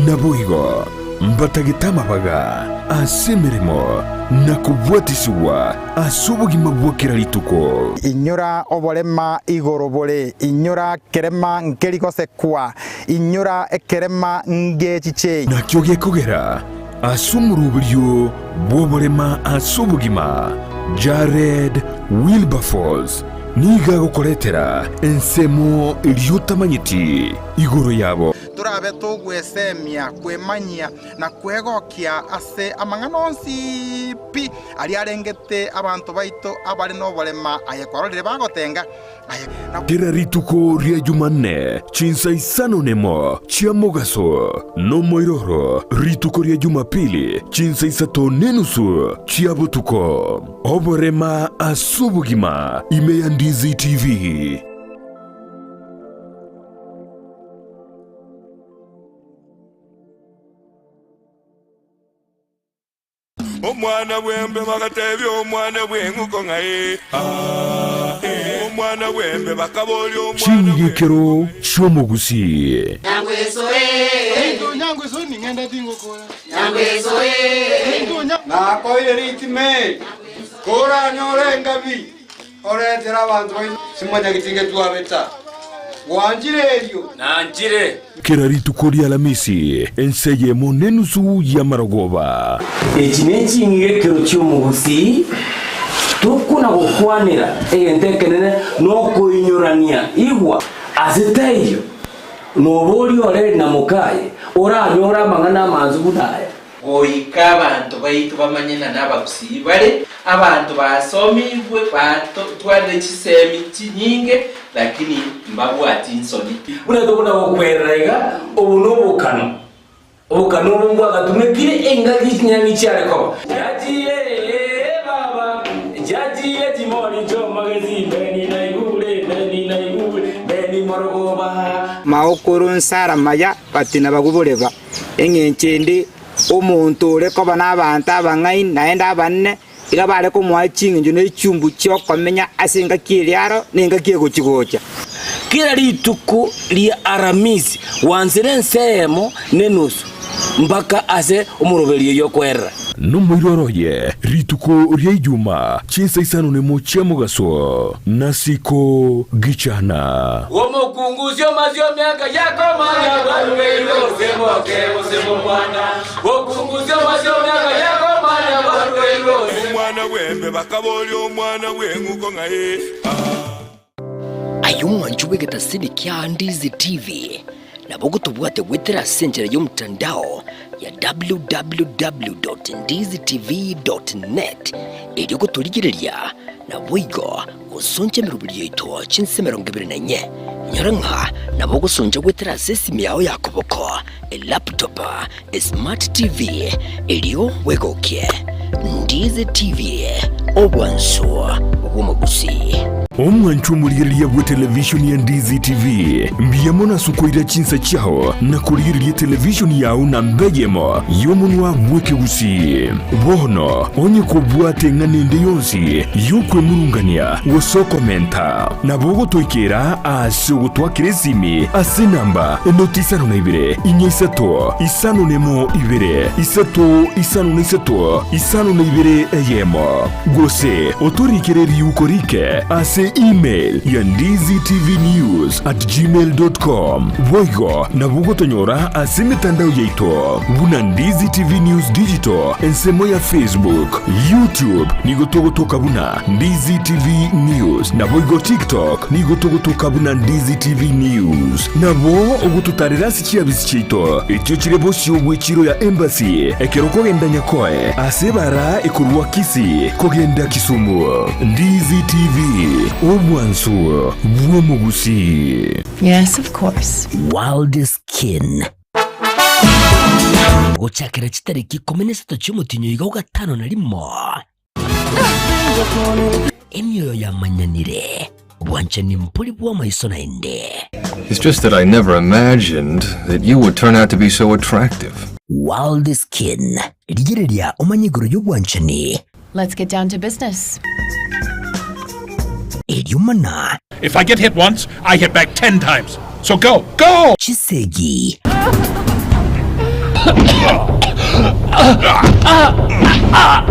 naboigo mbatagete amabaga ase emeremo na kobwatisigwa ase obogima bwa kera rituko. Inyora oborema igoro bore, inyora kerema nkeri gosekwa, inyora ekerema ngechichei. Nakio gekogera ase omoroberio bw'oborema ase obogima, Jared Wilberforce nigo agokoretera ensemo eria otamanyeti igoro yabo. Torabe togwesemia, kwemanyia, na kwegokia ase amang'ana onsi pi aria arengete abanto baito abare noborema, aye kwarorire bagotenga, aye na. Kera rituko ria Jumanne chinsa isano nemo chia mogaso, nomoiroro rituko ria Jumapili chinsa isato nenusu chia botuko. Oborema ase obogima ime ya Ndizi TV. Omwana bw'embe bagatebia omwana bw'eng'uko ng'a ee, aa, ee. Omwana bw'embe bakaboria omwana Chingikero chi'omogusii. Nakoire ritime, koranyore engabi, oretere abanto baino simanyageti ngetwabeta. Gwanchire erio? Nanchire. Kera rituko ri'Alamisi, ense eyemo nenusu y'amarogoba. Echi neching'igekero chi'omogusii, tokona gokwanera egento ekenene nokoinyorania. Igwa, ase taiyo noboria ore na mokaye oranyore amang'ana amansu buna aya. Goika abanto baito bamanye ng'a nabagusii bare, abanto basomigwe, batwarire chisemi chinyinge, lakini mbabwati nsoni. Buna tokona gokwerera iga, obo nobokano, obokano obo mbwagatumekire engaki chinyang'i chiare koba. Chiachire ee baba, chiachire chimori chi'omogesi, Beni naigure, Beni naigure, Beni morogoba. Maokoro nsara maya batina baguboreba. Engencho ende, omonto ore koba nabaanto abang'aini naende abanene, iga bare komoa ching'encho ne chumbu chi'okomenya ase engaki eria aro na engaki egochi-gocha. Kera rituko ria Aramisi gwansire ense eyemo nenusu mpaka ase omoroberio y'okwerera. Nomoiroro oye rituko ria Ijuma chinsa isano nemo chia mogaso, nasiko gichana. Omokungu sioma siomiaka yakomanya barugeirwe gose moke gose momwana. Okungu sioma siomiaka yakomanya barugeirwe gose. Omwana bw'embe bakaboria omwana bw'eng'uko ng'a ee, aa. Aye omwancho bw'egetasini kia Ndizi TV, nabo ogotobwate goetera ase enchera y'omotandao ya www.ndizitv.net erio gotorigereria naboigo gosoncha emeroberi yaito chinse 24. Inyora ng'a nabo ogosoncha goetera ase esimi yao ya koboko, elaptop, esmart TV erio bwegokie. Ndizi TV, obwansu bw'omogusii. Omwancho omorigereria bw'etelevishoni ya Ndizi TV, mbuya mono ase okoira chinsa chiao na korigereria etelevishoni yao namba eyemo y'omonwa bw'ekegusii. Bono onye kobwate eng'ana ende yonsi y'okwemurungania gose okomenta, nabo ogotoikera ase ogotwakera esimi ase enamba enoti isano na ibere, inya isato, isano nemo ibere, isato isano na isato, isano na ibere eyemo. Gose otorikere riuko rike ase email ya ndizitvnews at gmail dot com. Boigo nabo ogotonyora ase emetandao yaito buna Ndizi TV News Digital ensemo ya Facebook, YouTube nigo togotoka buna Ndizi TV News naboigo TikTok nigo togotoka buna Ndizi TV News. Nabo ogototarera ase chiabisi chiaito echio chire bosio bw'echiro ya Embassy ekero okogenda Nyakoe ase ebara ekorwa Kisii kogenda Kisumu. Ndizi TV, obwansu bw'omogusii. Yes, of course. World Skin. Gochakera chitariki ikomi na isato chi'omotienyi oiga o gatano na rimo, emioyo yamanyanire, obwanchani mbori bw'amaiso naende. It's just that I never imagined that you would turn out to be so attractive. World Skin, rigereria omanye igoro y'obwanchani. Let's get down to business. Erio mana. If I get hit once, I hit back ten times. So go, go! Chisegi.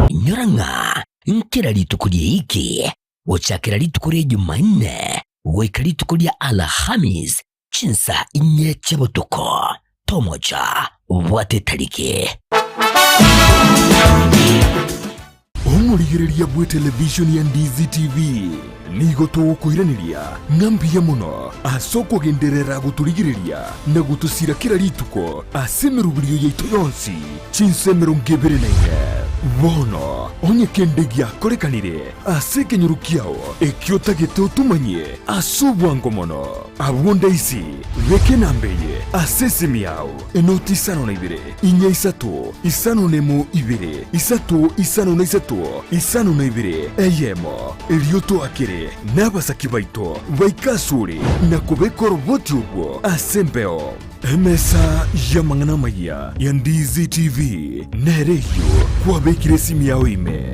Inyora ng'a nkera rituko ri'eiki, gochakera rituko ria Jumanne goika rituko ria Alhamis chinsa inye chia botuko, tomocha bwate etariki. Omorigereria bw'etelevishoni ya Ndizi TV nigo togokoiraneria ng'a mbuya mono ase okogenderera gotorigereria na gotosira kera rituko ase emeroberio yaito yonsi chinsa 24. Bono onye kende giakorekanire ase ekenyoro kiao ekio otagete otomanyie ase obwango mono, abwo ndaisi beka enamba eye ase esimi yao, enoti 52 4 3 5 1 2 3 5 3 52 1, erio toakere nabasaki baito baike asore na kobeka oroboti orwo ase embeo. Emesa y'amang'ana amayia ya Ndizi TV nere eyio kwabekire esimi yao ime.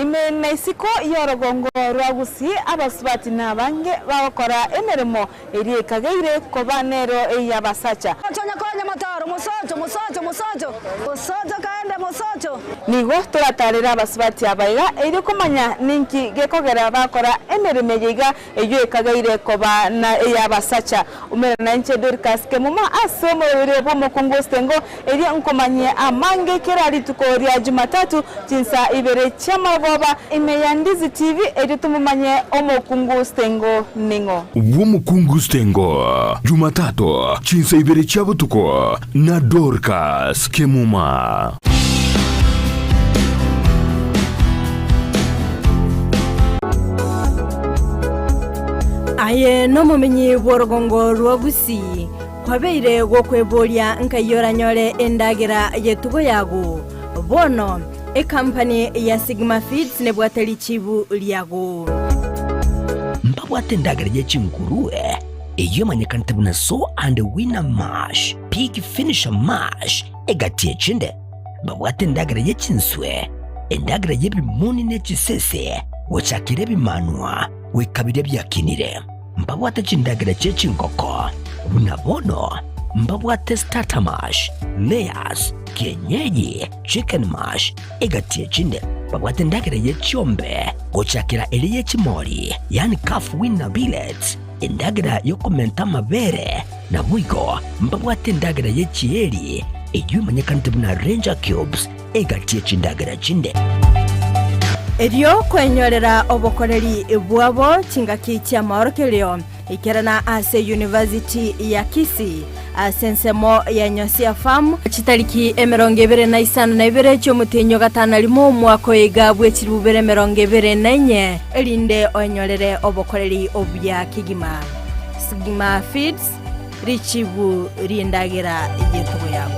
Ime na isiko y'orogongo rwa Gusii abasubati nabange bagokora emeremo eria ekageire koba nero ey'abasacha. Nigo toratarere abasubati aba iga erio komanya ninki gekogera bakora emeremo eye iga eyio ekageire koba na ey'abasacha. Umera nainche Dorcas Kemuma ase omoroberi bw'omokungu Ostengo erio nkomanyie amange kera rituko ria Jumatatu chinsa ibere chi'amarogoba ime ya Ndizi TV erio tomomanye omokungu Stengo ning'o. Bw'omokungu Stengo, Jumatatu chinsa ibere chia botuko na Dorcas Kemuma. Aye nomomenyi bw'orogongo rwa Gusii, kwabeire gokweboria nkai oranyore endagera y'etugo yago. Bono, ekampani ya Sigma Feeds nebwate richibu riago. Mbabwate endagera ye chingurue, eyio emanyekanete buna Sow and Winner Mash, Pig Finisher Mash, egati echinde. Babwate endagera ye chinswe, endagera y'ebimoni ne chisese, gochakera ebimanwa goika biria biakinire. Mbabwate chindagera chie chingoko, buna bono mbabwate starter mash, layers, kienyeji, chicken mash, egati echinde. Babwate endagera ye chiombe, gochakera eria ye chimori, yaani calf weaner pellets, endagera y'okomenta amabere, naboigo mbabwate endagera ye chieri, eyio emanyekanete buna ranger cubes, egati ye chindagera chinde. Erio kwenyorera obokoreri bwabo chingaki chi'amaorokererio, ikerana ase University ya Kisii ase ensemo ya Nyosia Farm, chitariki 25 chi'omotienyi o gatano rimo omwaka oyo iga bwe chilifu bibere 24, erinde oenyorere obokoreri obuya kegima. Sigma Feeds, richibu ri'endagera y'etugo yabo.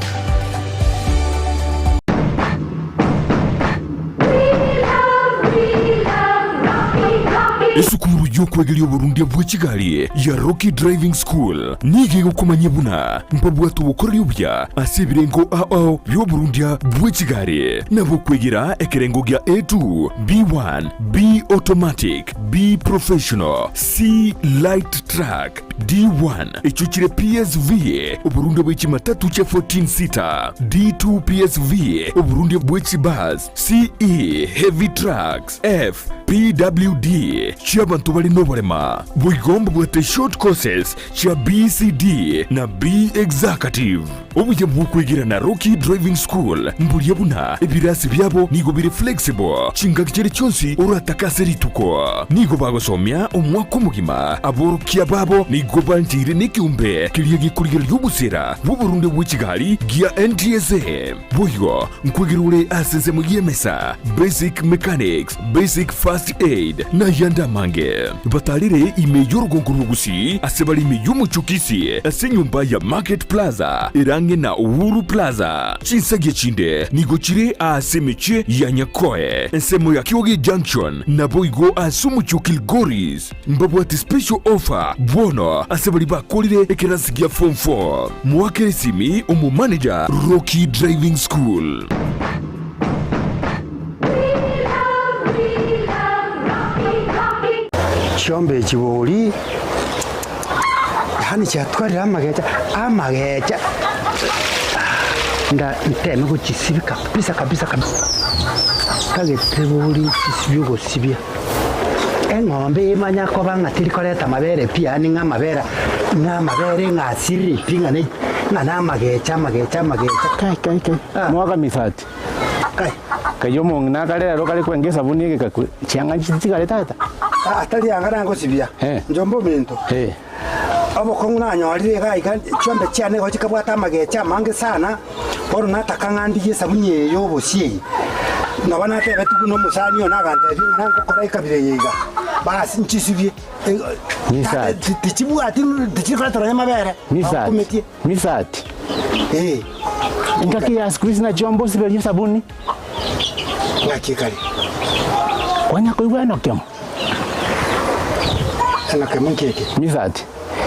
Esukuru y'okwegeria oborundia bwe chigari ya Rocky Driving School nigo egokomanyia buna mbabwate obokoreri obuya ase ebirengo ao bi'oborundia bwe chigari nabo okwegera ekerengo gia A2, B1, B Automatic, B Professional, C Light Truck, D1 echio chire PSV, oborundia bwe chimatatu chia 14 seater, D2 PSV, oborundia bwe chibus, CE, heavy trucks, F, PWD, chi'abanto bare noborema. Boigo mbabwate short courses chia BCD na B Executive. Obuya bw'okwegera na Rocky Driving School mboria buna ebirasi biabo nigo bire flexible chingaki chiria chionsi oratake ase rituko. Nigo bagosomia omwaka omogima, aborokia babo nigo bancheire nekeombe keria gekorigereria obosera bw'oborundia bwe chigari gia NTSA. Boigo nkwegera ore ase ensemo y'emesa, basic mechanics, basic first aid, na ayande amange. Batarire ime y'orogongo rw'Ogusii ase bare ime y'omochie o Kisii ase enyomba ya Market Plaza ere ang'e na Uhuru Plaza. Chinsagia chinde nigo chire aase emechie ya Nyakoe, ensemo ya Kioge Junction, naboigo ase omochie o Kilgoris. Mbabwate special offer bono ase baria bakorire ekerasi gia form 4. Moakere esimi omomanager Rocky Driving School. Chiombe echi bori, yaani chiatwarire amagecha, amagecha, nda nteme gochisibia kabisa kabisa kabisa, ntagete bori chisibie ogosibia. Eng'ombe emanya koba ng'a teri koreta amabere pi, yaani ng'a amabere ng'a amabere ng'a asirire pi ng'a ne ng'a namagecha amagecha amagecha. Kai kai kai, mwaka misati. Kai. Kai omong'ina akare ero kare kwenga esabuni egekakwe, chianga nchitigare tata. Aa tari anga nagosibia, njomba ominto. Obokong'u nanyorire iga iga, chiombe chiane igo chikabwata amagecha amange sana, bono nataka ng'a ndigie esabuni eye y'obosie eye. Nabo natebetigwe buna omosani one agantebia ng'a nangokora ekabira eye iga, basi nchisibie. Tata tichibwati tichikoretera nonya amabere, bakumetie. Misati. Engaki ya siku hizi nachio mbosiberie esabuni. Ng'aki ekare? Kwanya koigwa enokemo. Enokemo nki eke? Misati.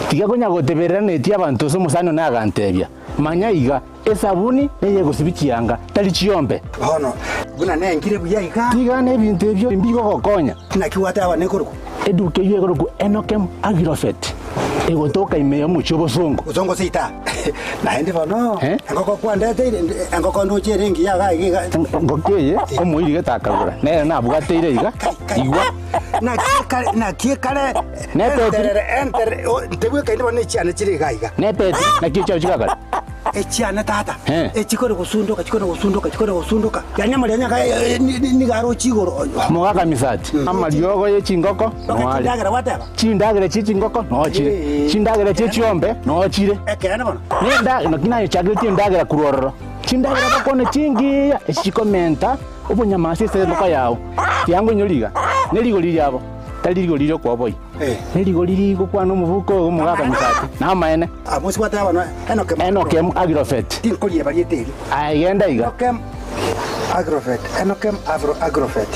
Tiga konya goteberera netie abanto ase omosani one agantebia, Manya iga, esabuni neyegosibia chianga, tari chiombe. Bono, buna nengire buya iga. Tiga nebinto ebio mbigogokonya. Naki gwateba nekorokwa? Eduka eyio ekorokwa Enokem Agrofet, egotoka ime y'omochie obosongo. Bosongo seita. Naende bono, engoko kwandeteire, engoko ndoche ere engiya iga iga iga. Engoko eye omoiri gete akagora, nere nabwateire iga, igwa. Naki ekare, naki ekare, enterere, enterere, ntebwekaini bono echiane chire iga iga. Nepeti, naki echiao chigakare? Echiane tata, echikore gosundoka, chikore gosundoka, chikore gosundoka, yaani amarionya aka nigo aroche igoro. Mogaka misati, amariogo ye chingoko noare. Chindagera gwateba? Chindagera chie chingoko noo chire, chindagera chie chiombe noo chire. Ekeene bono. Nenda, naki nayechakeretie endagera korwa ororo. Chindagera bakwane chingiya, echi chikomenta obonyamasi ase engoko yao. Tiango inyore iga, ne rigori riabo, tari rigori ri'okoboyia. Ne rigori rigokwana omobuko oyo omogaka misati, namaene. Amo gwateba bono, Enokem. Enokem Agrofet. Tinkorieba rieta erio. Aye genda iga. Enokem Agrofet, Enokem Afro Agrofet.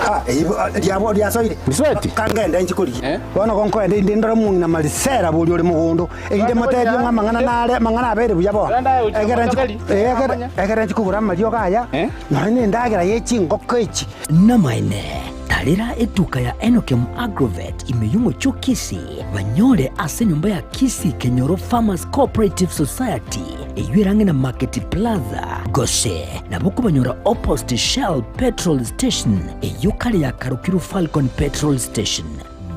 Ah, eyio riabo riasoire. Misweti. Kangende inche korigia. Bono gonkoenda inde ndore omong'ina Marisela boria ore mogondo, erinde motebie ng'a amang'ana nare, amang'ana abeire buya bono. Egere nchi, egere, egere nchi kogora amariogo aya, nonya na endagera ye chingoko echi. Namaene, tarera etuka ya Enokem Agrovet ime y'omochie o Kisii, banyore ase enyomba ya Kisii Kenyoro Farmers Cooperative Society, eyio ere ang'e na Market Plaza, gose nabo okobanyora opposite Shell Petrol Station, eyio kare yakarokirwe Falcon Petrol Station.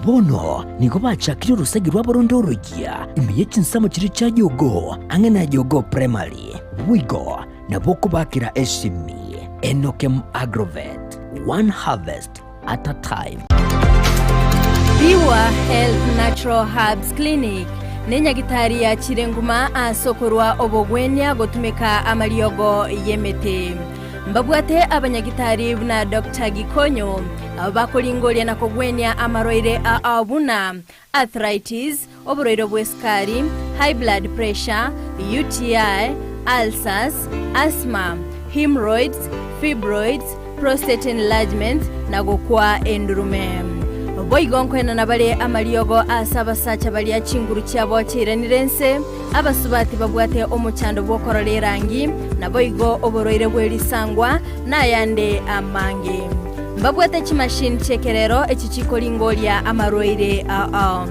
Bono nigo bachakire orosegi rwabo ronde oroyia ime ye chinsemo chiria chia Jogoo, ang'e na Jogoo Primary. Boigo nabo okobakera esimi. Enokem Agrovet, one harvest at a time. Pure Health Natural Herbs Clinic nenyagitari yachire nguma ase okorwa obogwenia gotumeka amariogo y'emete. Mbabwate abanyagitari buna Doctor Gikonyo abo bakoringoria na kogwenia amarwaire ao buna arthritis, oborwaire bw'esukari, high blood pressure, UTI, ulcers, asthma, hemorrhoids, fibroids, prostate enlargement, na gokwa endurume. Boigo nkoenana bare amariogo ase abasacha baria chinguru chiabo chiairanire ense, abasubati babwate omochando bw'okorora erangi, naboigo oborwaire bwe risangwa, na ayande amange. Mbabwate chimashini chi'ekerero echi chikoringoria amarwaire ao.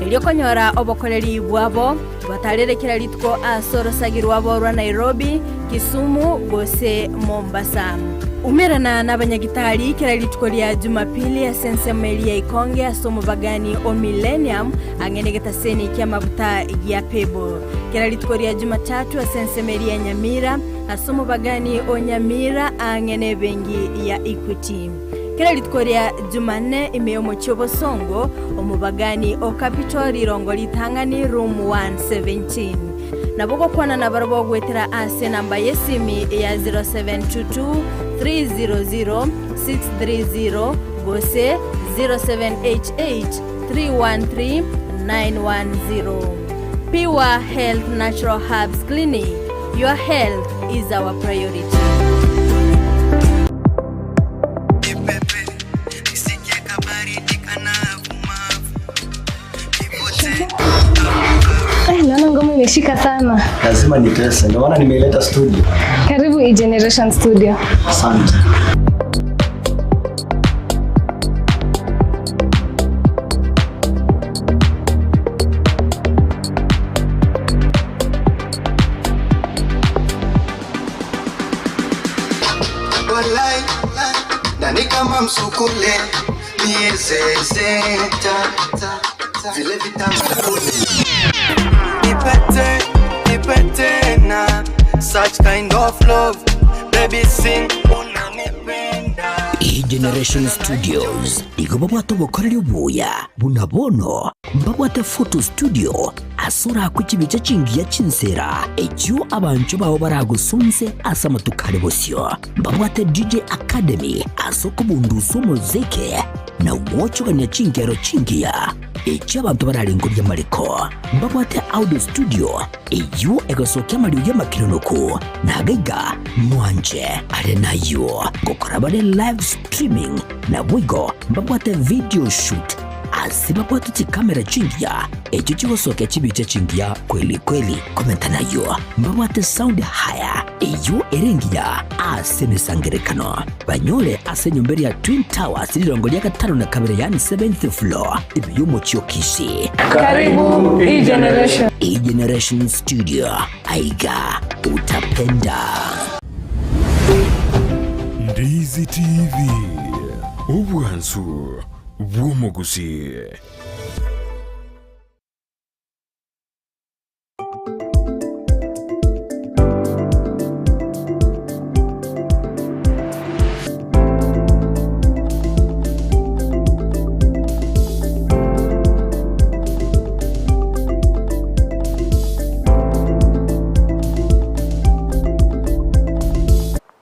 Erio konyora obokoreri bwabo, batarere kera rituko ase orosagi rwabo rwa Nairobi, Kisumu gose Mombasa. Umerana nabanyagitari kera rituko ria Jumapili ase ensemo eria ya Ikonge ase omobagani o Millennium ang'e negetaseni ki'amabuta gia Pebble. Kera rituko ria Jumatatu ase ensemo eria ya Nyamira Ase omobagani o Nyamira aang'e nebenki ya Equity. Kera rituko ria Jumanne ime y'omochie obosongo, omobagani o Capital rirongo ritang'ani room 117. Nabo gokwana nabarabwo goetera ase enamba y'esimi ya 0722 300 630 gose 0788 313 910. Pure Health Natural Herbs Clinic, your health is our priority. Eh, naona ngoma imeshika sana. Lazima nitese, ndio maana nimeileta studio. Karibu E-Generation Studio. Asante. Nani kama msukule miezezeta vile vitamsukule Nipete, nipete na such kind of love baby sing unanipenda E-Generation Studios igo babwate obokoreri obuya buna bono mbabwate photo studio ase orakwe chibicha chingiya chinsera echio abanchwa bao baragosunse ase amatuko are bosio. Mbabwate DJ Academy ase okobundusa omoziki na gwochogania chingero chingiya echio abanto bararengorie amariko. Mbabwate audio studio eyio egosokia amariogi amakenonoku na agaiga mwanche are nayio gokora bare live streaming naboigo mbabwate video shoot Ase babwate chikamera chingiya, echio chigosokia chibicha chingiya kweli kweli. Komenta nayio, mbabwate sound haya eyio ere engiya ase emesangerekano. Banyore ase enyomba eria ya Twin Towers rirongo ria gatano na kabere yaani seventh floor ime y'omochie o Kisii. Karibu E-Generation. E-Generation Studio, aiga utapenda. Ndizi TV, obwansu bw'omogusii.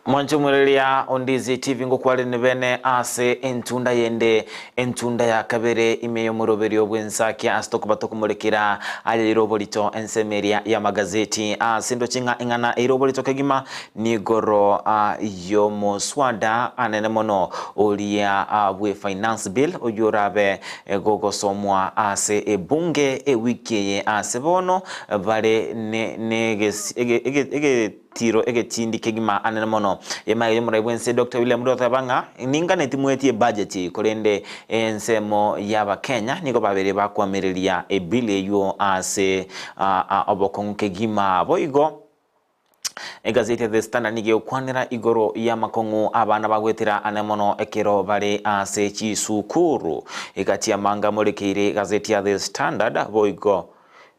Mwanche omoreria o Ndizi TV ngokwarene bene ase entunda yende, entunda ya kabere ime y'omoroberio bw'ensakia ase tokoba tokomorekera aye ire oborito ensemo eria y'amagazeti ase ndoche ng'a eng'ana eire oborito kegima nigoro y'omoswada anene mono oria bwe finance bill oyio orabe gogosomwa ase ebunge ewiki eye ase bono bare ne ne ege Tiro egetindi kegima anene mono. Emaega y'omorai bw'ense Doctor William Ruto oteba ng'a ninganeti mwetie ebudget korende ensemo y'abakenya nigo babere bakoamereria ebill eywo ase obokong'u kegima. Boigo egazeti ya The Standard nigo egokwanera igoro y'amakong'u abana bagwetera anene mono ekero bare ase chisukuru. Egati amanga amorekeire egazeti ya The Standard boigo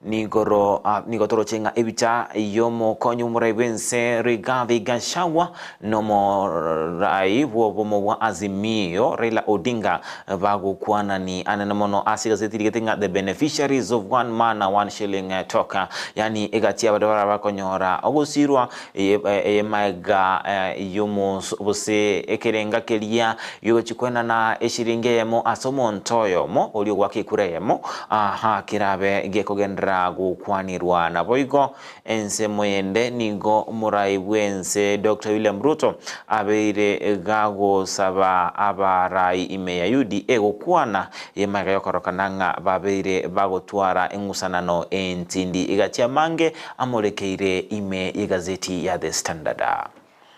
Nigoro nigo toroche ng'a ebicha y'omokonyi bw'omorai bw'ense Rigathi Gachagua n'omorai bw'obomo bwa Azimio Raila Odinga bagokwanani anene mono ase egazeti rigete ng'a The Beneficiaries of One Man One Shilling Talk yaani egati y'abaria baraba bakonyora ogosirwa eye maega y'omos gose ekerenga keria gi'ogochia kwenana eshiringi eyemo ase omonto oyomo oria ogoaka ekura eyemo, aha kerabe gekogenderera gokwanirwa. Naboigo ensemo ende nigo omorai bw'ense Doctor William Ruto abeire gagosaba abarai ime ya UDA gokwana eye magega yokorokana ng'a babeire bagotwara eng'usanano entindi egachia amange amorekeire ime y'egazeti ya The Standard.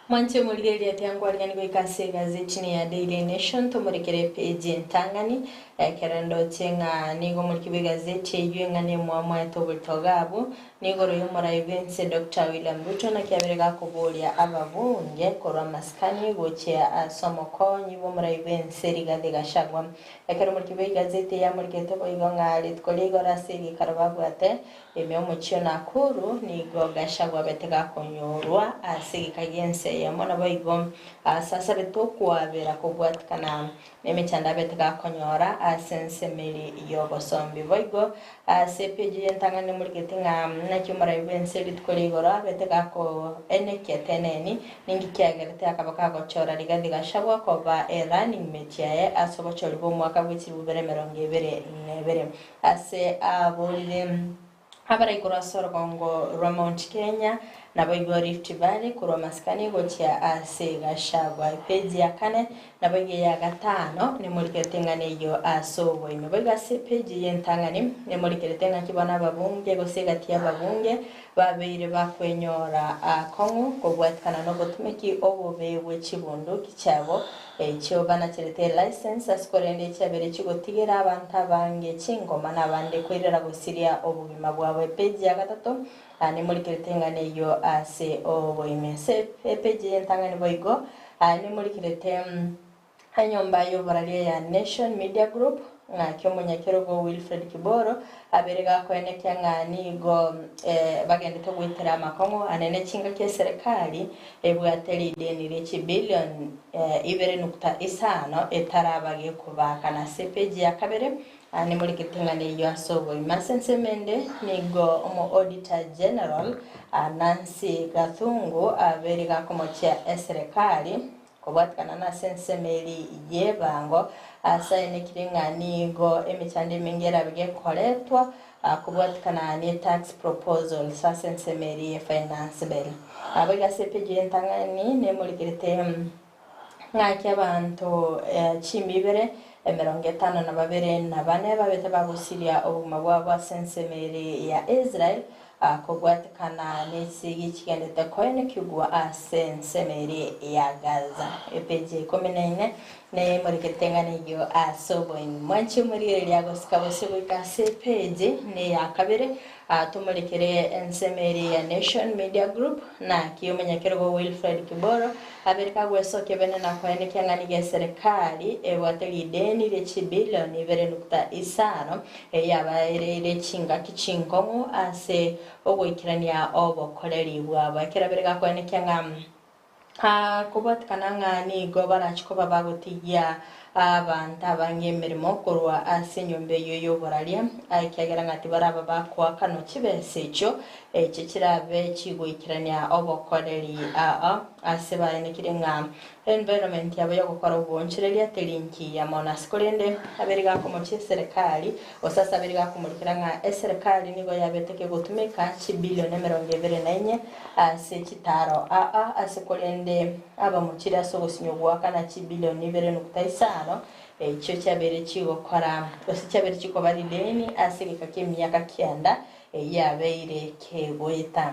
Mwanche omorigereria tiangwarigani goika ase egazeti ine ya Daily Nation tomorekere epeji entang'ani ekero ndoche ng'a nigo omoriki bw'egazeti eyio eng'ana emwamwaete oborito iga abwo nigoro y'omorai bw'ense Doctor William Ruto naki abere gakoboria ababunge korwa amasikani gochia ase omokonyi bw'omorai bw'ense Rigathi Gachagua ekero omoriki bw'egazeti eye amorikete boigo ng'a rituko ria igoro ase egeikaro babwate Ime omochie o Nakuru nigo Gachagua abete gakonyorwa ase egeka gi'ense eyemo, naboigo ase asabete okwabera kobwatikana nemechando abete gakonyora ase ensemeri y'obosombi. Boigo ase epeji y'entang'ani nemorigeti ng'a naki omorai bw'ense rituko ria igoro abete gakoenekia teneni, ninki kiagerete akaba kagochora Rigathi Gachagua koba e running mate yaye ase obochori bw'omwaka bwe chilifu bibere emerongo ebere na ebere. Ase aborire abarai korwa ase orogongo rwa Mount Kenya, naboigo Rift Valley korwa masikani gochia ase Gachagua. Epeji ya kane naboigo eya gatano nemorikerete eng'ana eyio ase oboime. Boigo ase epeji y'entang'ani nemorikerete ng'aki bono ababunge gose egati y'ababunge babeire bakwenyora akong'u kobwatikana nobotumeki obobe bwe chibunduki chiabo Echio banacherete elicense ase korende chiabere chigotigera abanto abange chingoma na abande koirera gosiria obogima bwabo. Epeji ya gatato nemorikerete eng'ana eyio ase oboime. Ase epeji y'entang'ani boigo nemorikerete Enyomba y'oboraria ya Nation Media Group, ng'aki omonyakerogo Wilfred Kiboro abere gakoenekia ng'a nigo bagendete goetera amakong'u anene chingaki eserekari ebwate rideni rie chibilion 2.5 etaraba gekobaakana. Ase epeji ya kabere nimorikete ng'a neyio ase oboima. Ase ensemo ende nigo omo Auditor General Nancy Gathungu abere gakomochia eserekari Kobwatikana nase ensemo eria y'ebango, ase aenekire ng'a nigo emechando emenge erabe gekoretwa kobwatikana ne tax proposals ase ensemo eria ye finance bill. Naboigo ase epeji y'entang'ani nemorikerete ng'aki abanto chimi ibere 54 babete bagosiria obogima bwabo ase ensemo eria ya Israel Kobwatekana nesegi chigendete koenekigwa ase ensemo eria ya Gaza. Epeji ya ikomi na ine neyemorekete ng'a neyio ase oboime. Mwanche morigereria gosika bosio goika ase epeji neya kabere tomorekere ensemo eria ya Nation Media Group. Naki omonyakerogo Wilfred Kiboro abere kagwesokia bene na koenekia ng'a nigo eserekari ebwate rideni rie chibilioni ibere nukta isano Eyabaereire chingaki chinkong'u ase ogoikerania obokoreri bwabo. Ekero abere gakoenekia ng'a kobwatekana ng'a nigo barache koba bagotigia abanto abange emeremo korwa ase enyomba eyio y'oboraria, ekiagera ng'a tibaraba bakoakanwa chibesa echio, echio chirabe chigoikerania obokoreri aa ase baenekire ng'a Environment yabo yogokora oboonchoreria teri nkiya mono ase korende abere gakomochia eserekari gose ase abere gakomorikera ng'a eserekari nigo yabete kegotumeka chibillion 24 ase chitaro aa ase korende abamochire ase ogosinywa goakana chibillion 2.5 echio chiabeire chigokora gose chiabeire chikoba rideni ase egeka kiemiaka kianda eyio yabeire kegoeta.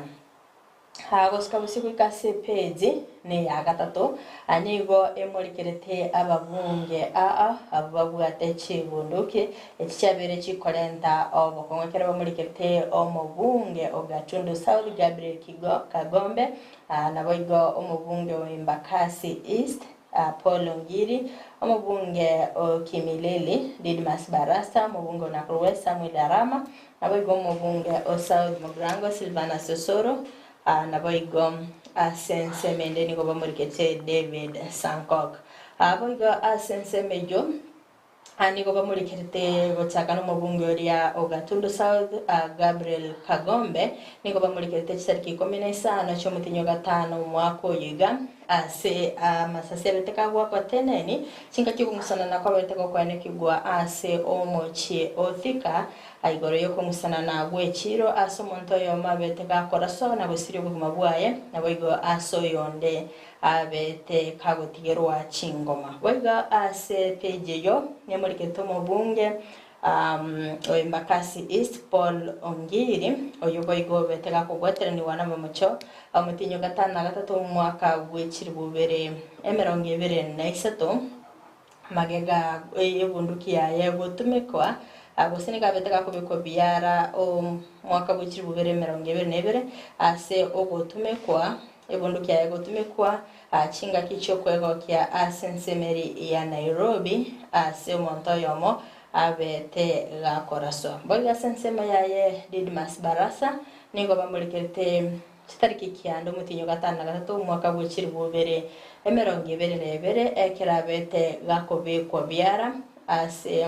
Gosika bosio goika ase epeji neya gatato, nigo emorekerete ababunge aa abwo babwate chibunduki echi chiabeire chikorenta obokong'u ekero bamorekerete omobunge o Gatundu South Gabriel Kagombe naboigo omobunge o Embakasi East Paul Ngiri, omobunge o Kimilili Didmus Barasa, omobunge o Nakuru West Samuel Arama, Naboigo omobunge o South Mugirango Silvanus Osoro, naboigo ase ensemo ende nigo bamorikete David Sankok. Boigo ase ensemo eyio nigo bamorikerete gochaka nomobunge oria o Gatundu South Gabriel Kagombe, nigo bamorikerete chitariki ikomi na isano chiomotienyi o gatano omwaka oyo iga. Ase amasase abete kagwakwa teneni, chingaki okong'usanana kwabete gokoenekigwa ase omochie o Thika, igoro y'okong'usanana gw'echiiro ase omonto oyomo abete gakoraswa na gosiria obogima bwaye, naboigo ase oyonde abete kagotigerwa chingoma. Boigo ase page eyio nemorikete omobunge O Embakasi East Paul Ongiri, oyio boigo obete gakobwateranigwa namamocho omotienyi o gatano na gatato omwaka bwe chilifu ibere 23, magega y'ebunduki yaye gotumekwa gose nigo abete gakobekwa biara omwaka bwe chilifu 2022 ase ogotumekwa ebunduki yaye gotumekwa chingaki chi'okwegokia ase ensemeri ya Nairobi ase omonto oyomo abete gakoraswa. Boigo ase ensemo yaye Didmus Barasa nigo bamorekerete chitariki kianda omotienyi o gatano na gatato omwaka bwe chilifu 2022 ekero abete gakobekwa biara ase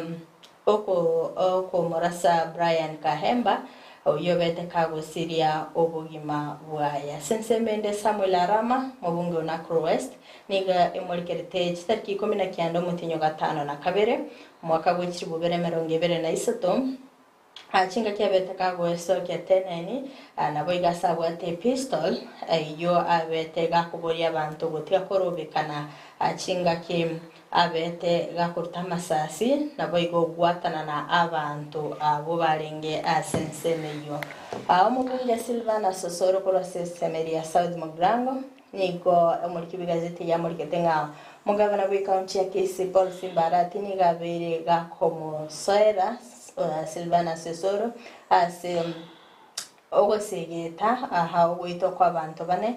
Okomorasa Brian Kahemba, oyio obete kagosiria obogima bwaye. Ase ensemo ende Samuel Arama, mobunge o Nakuru West, nigo emorikerete chitariki 19 omotienyi o gatano na kabere, omwaka bwe chilifu 2023, chingaki abete kagoesokia teneni, naboigo ase abwate epistol, eyio abete gakoboria abanto gotiga korobekana chingaki Abete gakoruta amasasi, naboigo ogwatanana abanto abwo barenge ase ensemo eyio. Omobunge Silvanus Osoro korwa ase esemo eria ya South Mugirango nigo omoriki bw'egazeti eyio amorikete ng'a omogabana bw'ecounty ya Kisii Paul Simba Arati nigo abeire gakomosoera Silvanus Osoro ase. Ogosegeta aha ogoitwa kw'abanto bane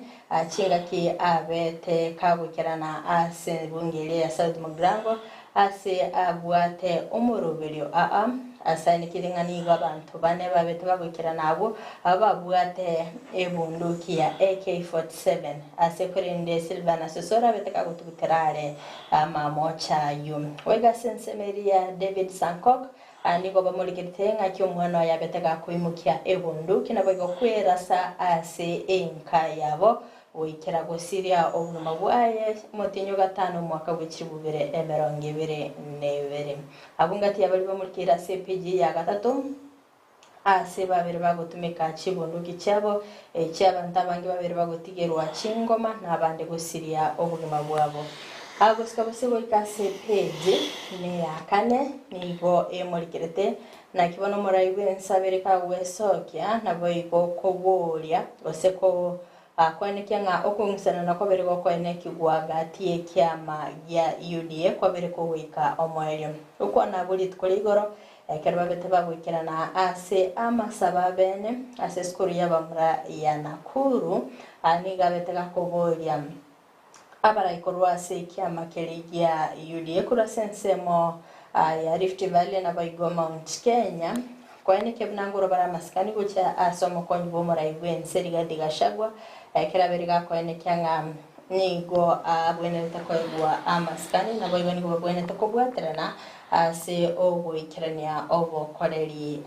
chingaki abete kagoikerana ase ebunge eria ya South Mugirango ase abwate omoroberio aa asaenekire ng'a nigo abanto bane babete bagoikerana abwo ababwate ebunduki ya AK-47 ase korende Silvanus Osoro abete kagotugutera are amamocha ayio. Goika ase ensemo eria David Sankok Aa nigo bamorigerete ng'aki omwana oye abete gakoimokia ebunduki, naboigo kwerasa ase enka yabo goikera gosiria obogima bwaye omotienyi o gatano omwaka bwe chilifu bibere emerongo ebere na ebere. Abwo ngati y'abaria bamorikeire ase epeji ya gatato, ase babere bagotumeka chibunduki chiabo, echi'abanto abange babere bagotigerwa chingoma, na abande gosiria obogima bwabo. Agosika gose goika ase epeji neya kane nigo emorikerete, naki bono omorai bw'ense abere kagwesokia, naboigo koboria gose ko koenekia ng'a okong'usanana kwabere gokoenekigwa gati y'ekiama gia UDA kwabere kogoika omoerio. Gokwana abwo rituko ria igoro, ekero babete bagoikerana ase amasabo abene ase esukuru y'abamura ya Nakuru, nigo abete gakoboria Abarai korwa ase ekiama keria gia UDA korwa ase ensemo ya Rift Valley naboigo Mount Kenya, koenekia buna ngoro bare amasikani gochia ase omokonyi bw'omorai bw'ense Rigathi Gachagua, ekero abere gakoenekia ng'a nigo abwenerete koegwa amasikani naboigo nigo babwenerete kobwaterana ase ogoikerania obokoreri.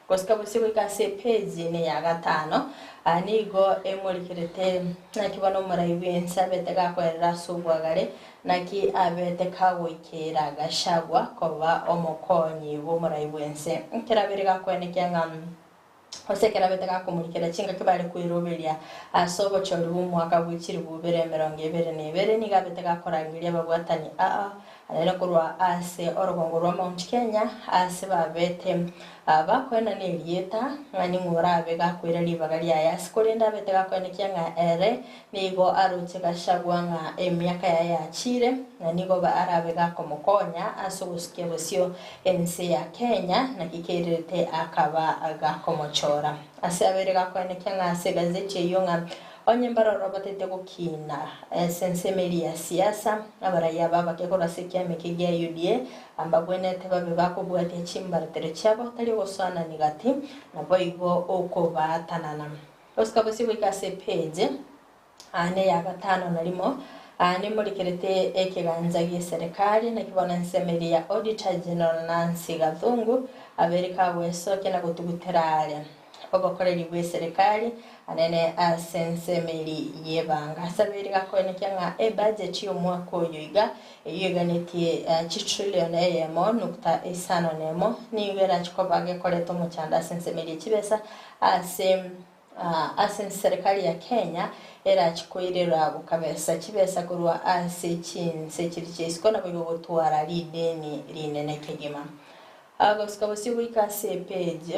Gosika bosio goika ase epeji neya gatano, aa nigo emorikerete naki bono omorai bw'ense abete gakoerera ase obwagare, naki abete kagoikera Gachagua koba omokonyi bw'omorai bw'ense. Ekero abere gakoenekia ng'a gose ekero abete gakomorikera chingaki bare kweroberia ase obochori bw'omwaka bwe chilifu bibere 22, nigo abete gakorangeria ababwatani aa Nere korwa ase orogongo rwa Mount Kenya, aase babete bakoenana erieta, ng'a ning'o orabe gakoira ribaga riaye ase korende abete gakoenekia ng'a ere nigo aroche Gachagua ng'a emiaka yaye yachiire, na nigo arabe gakomokonya ase ogosukia bosio ense ya Kenya, naki kererete akaba gakomochora. Ase abeire gakoenekia ng'a ase egazeti eyio ng'a Onye mbaroro batete gokiina ase ensemo eria ya siasa, abarai aba abake korwa ase ekiama eke gia UDA mbagwenerete babe bakobwatia chimbaratero chiabo tari ogosoanania gati, naboigo okobaatanana. Gosika bosio goika ase epage neya gatano na rimo, nimorikerete ekegancha gi'eserekari, naki bono ensemo eria ya Auditor General Nancy Gathungu abeire kagwesokia na gotugutera are. Obokoreri bw'eserekari anene ase ensemeri y'ebanga. Ase gakoenekia ng'a ebudget y'omwaka oyo iga eyio eganetie chitrillion eyemo nukta isano nemo nigo erache koba gekoreta omochando ase ensemeri ye chibesa ase ase enserekari ya Kenya erache koirera gokabesa chibesa korwa ase chinse chiria chia isiko naboigo gotwara rideni rinene kegima. Agosika bosio goika ase epeji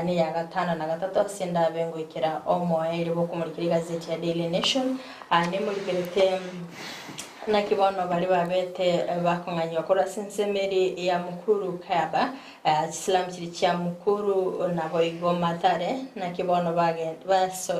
neya gatano na gatato ase ndabe ngoikera omoerio bw'okomorikera egazeti ya Daily Nation. Nemorikerete naki bono baria babete bakong'anyigwa korwa ase ensemo eria ya Mukuru Kayaba, chisilamu chiria chia Mukuru naboigo Mathare, naki bono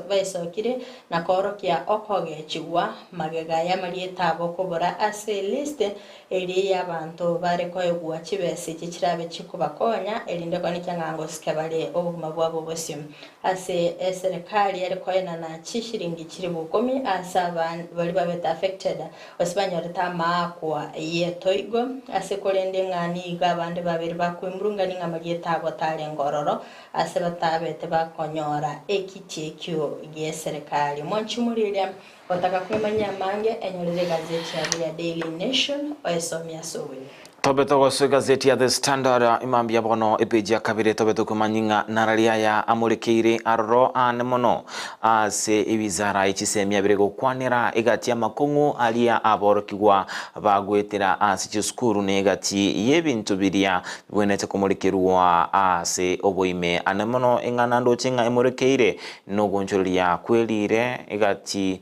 baesokire na koorokia okogechigwa magega y'amarieta abo kobora ase elist Eria y'abanto bare koegwa chibesa echi chirabe chikobakonya, erinde koenekia ng'a ngosika bare obogima bwabo bosio. Ase eserekari ere koenana chishiringi chilifu ikomi ase aba baria babete affected gose banyorete amaakwa y'etoigo, ase korende ng'a nigo abande babere bakoimurungania ng'a amarieta abo tarenge ororo ase batabete bakonyora ekiti ekio gi'eserekari. Monchumuriria Gotaka kwemanyia amange, enyorere egazeti yabo ya Daily Nation oesomie ase oboime. Tobe togosoa egazeti ya The Standard imambia bono epeji ya kabere tobe tokomanya ng'a narari aya amorekeire aroro aane mono ase ewizara ye chisemi abere gokwanera egati y'amakong'u aria aborokigwa bagoetera ase chisukuru na egati y'ebinto biria bibwenerete komorekerwa ase oboime ane mono ing'ana ndoche ng'a emorekeire Nogonchoreria kwerire egati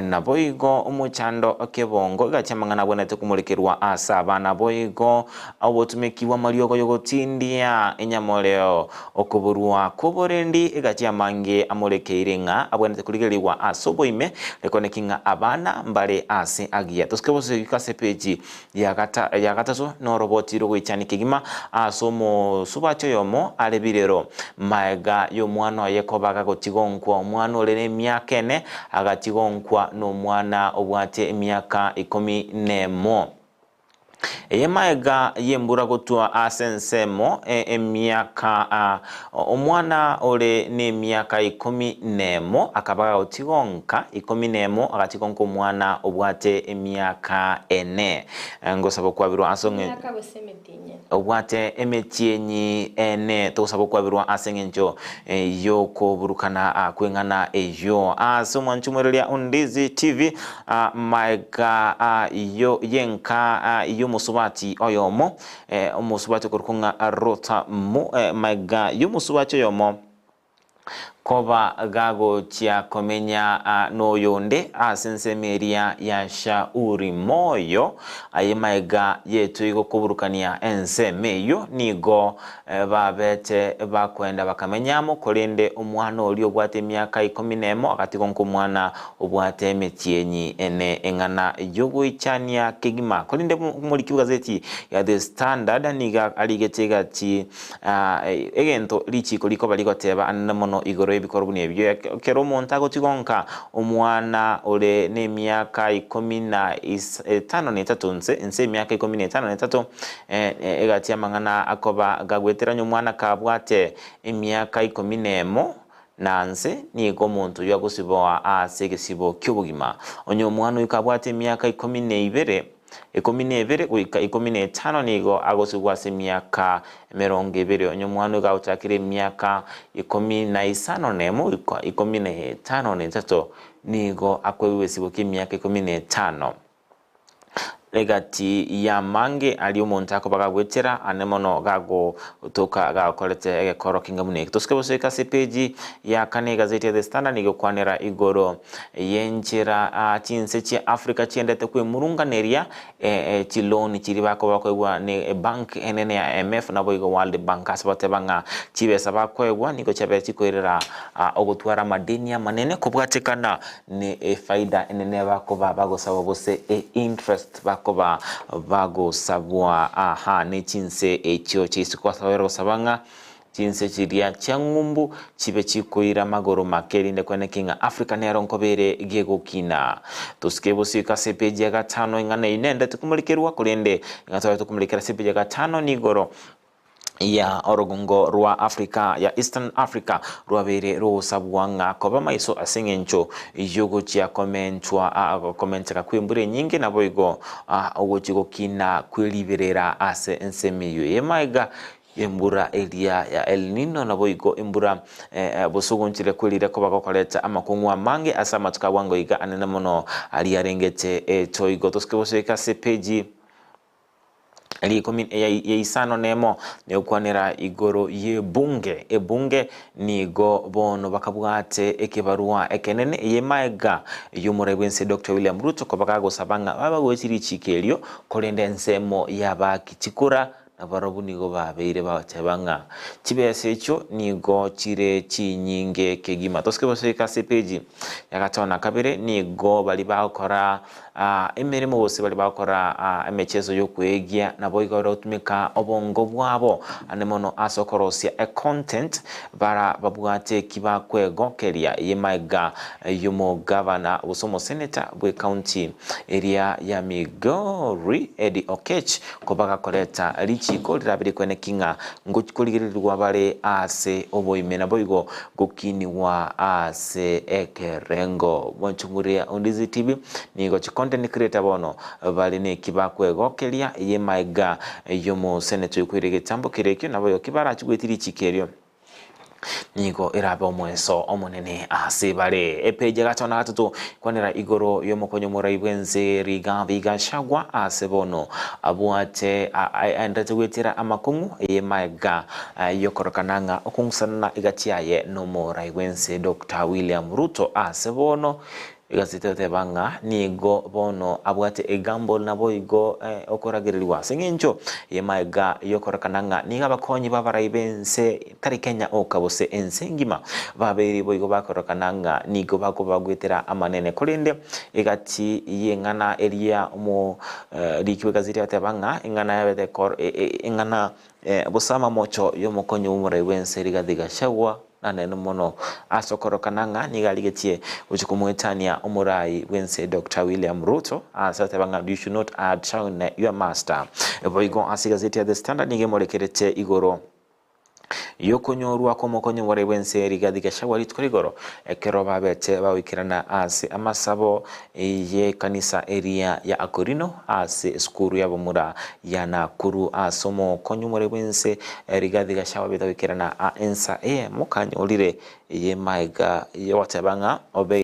naboigo omochando kebongo egati amang'ana abwenerete komorekerwa ase abana. Naboigo obotumeki bw'amariogo y'ogotindia enyamoreo, okoborwa kw'oborendi egati amange amorekeire ng'a abwenerete korigererigwa ase oboime, rekoneki ng'a abana mbare ase agiya. Tosike bosio ase epeji ya gatato noroboti rogoichania kegima ase omosubati oyomo are birero. Magega y'omwana oye koba gagotigonkwa omwana ore nemiaka ene, agatigonkwa nomwana obwate emiaka ikomi nemo. Eye magega y'embura gotwa ase ensemo emiaka omwana ore nemiaka ikomi nemo akaba gagotigonka ikomi nemo agatigonka omwana obwate emiaka ene. Ngosaba okwabirwa ase Emiaka gose emetienyi ene. Obwate emetienyi ene. Togosaba okwabirwa ase eng'encho y'okoburukana kw'eng'ana eyio. Ase omwancho omoereria Ondizi TV magega y'enka y'omosubati oyomo, omosubati okorokwa ng'a Rota Mo, magega y'omosubati oyomo koba gagochia komenya noyonde ase ensemo eria ya Shauri Moyo, aye magega y'etoigo koburukania ensemo eyio, nigo babete bakoenda bakamenya amo, korende omwana oria obwate emiaka ikomi nemo agatigwa nkomwana obwate emetienyi ene eng'ana y'ogoichania kegima. Korende omoriki bw'egazeti ya The Standard nigo arigete egati egento richiiko rikoba rigoteba anene mono igoro y'ebikorwa buna ebio. Ekero omonto agotigonka omwana ore nemiaka ikomi na etano na etato nse nse emiaka ikomi na etano na etato, egati amang'ana akoba gagweterania omwana kabwate emiaka ikomi nemo, Na nse nigo omonto oyio agosiboa ase egesibo ki'obogima. Onye omwana oyio kabwate emiaka ikomi na ibere, ikomi na ebere goika ikomi na etano nigo agosibwa ase emiaka emerongo ebere. Onye omwana oyio gagochakera emiaka ikomi na isano na emo goika ikomi na etano na etato nigo akoegwa egesibo ki'emiaka ikomi na etano. Egati y'amange aria omonto akoba gagwetera ane mono gagotoka gakorete egekoro kinga buna eke. Tosike bosoika ase epeji ya kane egazeti ya The Standard nigo ekwanera igoro y'enchera chinse chia Africa chiendete kwemurunganeria chiloan chiria bakoba bakoegwa ne ebank enene ya IMF naboigo World Bank ase bateba ng'a chibesa bakoegwa nigo chiabere chikoirera ogotwara amadeni amanene kobwatekana Ne efaida enene bakoba bagosabwa gose e interest bakoba bagosabwa aha ne chinse echio chiaisiko ase babere gosaba ng'a chinse chiria chia ng'umbu chibe chikoira magoro make erinde kweneki ng'a Africa nero nkoba ere gegokina. Tosike bosio ase epeji ya gatano ing'ana eyio nende tikomorikerwa korende ing'a tware tokomorikera ase epeji ya gatano nigoro ya orogongo rwa Africa ya Eastern Africa rwabeire rogosabwa ng'a koba maiso ase eng'encho y'ogochia komentwa komenteka kw'embura enyinge naboigo ogochia gokina kw'eriberera ase ensemo eyio y'emaiga y'embura eria ya El Nino naboigo embura bosogonchire kwerire koba gokoreta amakong'u amange ase amatuko a bwango iga anene mono aria arengete etoigo. Tosike gosoika ase epeji Rikomi ya isano nemo negokwanera igoro y'ebunge. Ebunge nigo bono bakabwate ekebarua ekenene y'emaega y'omorai bw'ense Doctor William Ruto koba gagosaba ng'a babe bagoetie richiko erio korende ensemo y'abaaki chikura nabarobwo nigo babeire bagoteba ng'a chibesa echio nigo chire chinyinge kegima. Tosike gosoika ase epeji ya gatano na kabere nigo baria bagokora Emeremo gose baria bagokora emecheso y'okwegia naboigo bare gotumeka obongo bwabo ande mono ase okorosia econtent bara babwate eki bakwegokeria eye maega y'omogavana gose omoseneta bw'ecounty eria ya Migori Eddy Oketch koba gakoreta richiko rirabe rikweneki ng'a ngochi korigererigwa bare ase oboime naboigo Gokinigwa ase ekerengo. Bwanchunguria Ondizi TV nigo chi content creator bono bare neki bakwegokeria eye maega yomoseneta oyokoira egetambo keria ekio naboigo kibarachigweti richiko erio nigo erabe omoeso omonene ase bare. Epeji ya gatano na gatato kwanera igoro yomokonyi omorai bwense Rigathi Gachagua ase bono abwate aenderete gwetera amakong'u eye maega Yokorokana ng'a okong'usanana egati yaye nomorai bw'ense Doctor William Ruto ase bono. Egazeti egoteba ng'a nigo bono abwate egamble naboigo okoragererigwa ase eng'encho y'emaega y'okorekana ng'a nigo abakonyi b'abarai b'ense tari Kenya oka gose ense engima babeire boigo bakorekana ng'a nigo bakobagwetera amanene. Korende egati y'eng'ana eria omoriki bw'egazeti agoteba ng'a eng'ana yabete eng'ana bosa amamocho y'omokonyi bw'omorai bw'ense Rigathi Gachagua nanene mono ase okorokana ng'a nigo arigetie gochia komoetania omorai bw'ense Doctor William Ruto ase ateba ng'a you should not outshine your master. Boigo ase egazeti ya The Standard nigo emorekerete igoro y'okonyorwa kw'omokonyi omorai bw'ense Rigathi Gachagua rituko rigoro ekero babete bagoikerana ase amasabo y'ekanisa eria ya Akorino ase esukuru y'abamura ya Nakuru ase omokonyi omorai bw'ense Rigathi Gachagua abete goikerana a ensa eyemo kanyorire y'emaega y'ogoteba ng'a obeire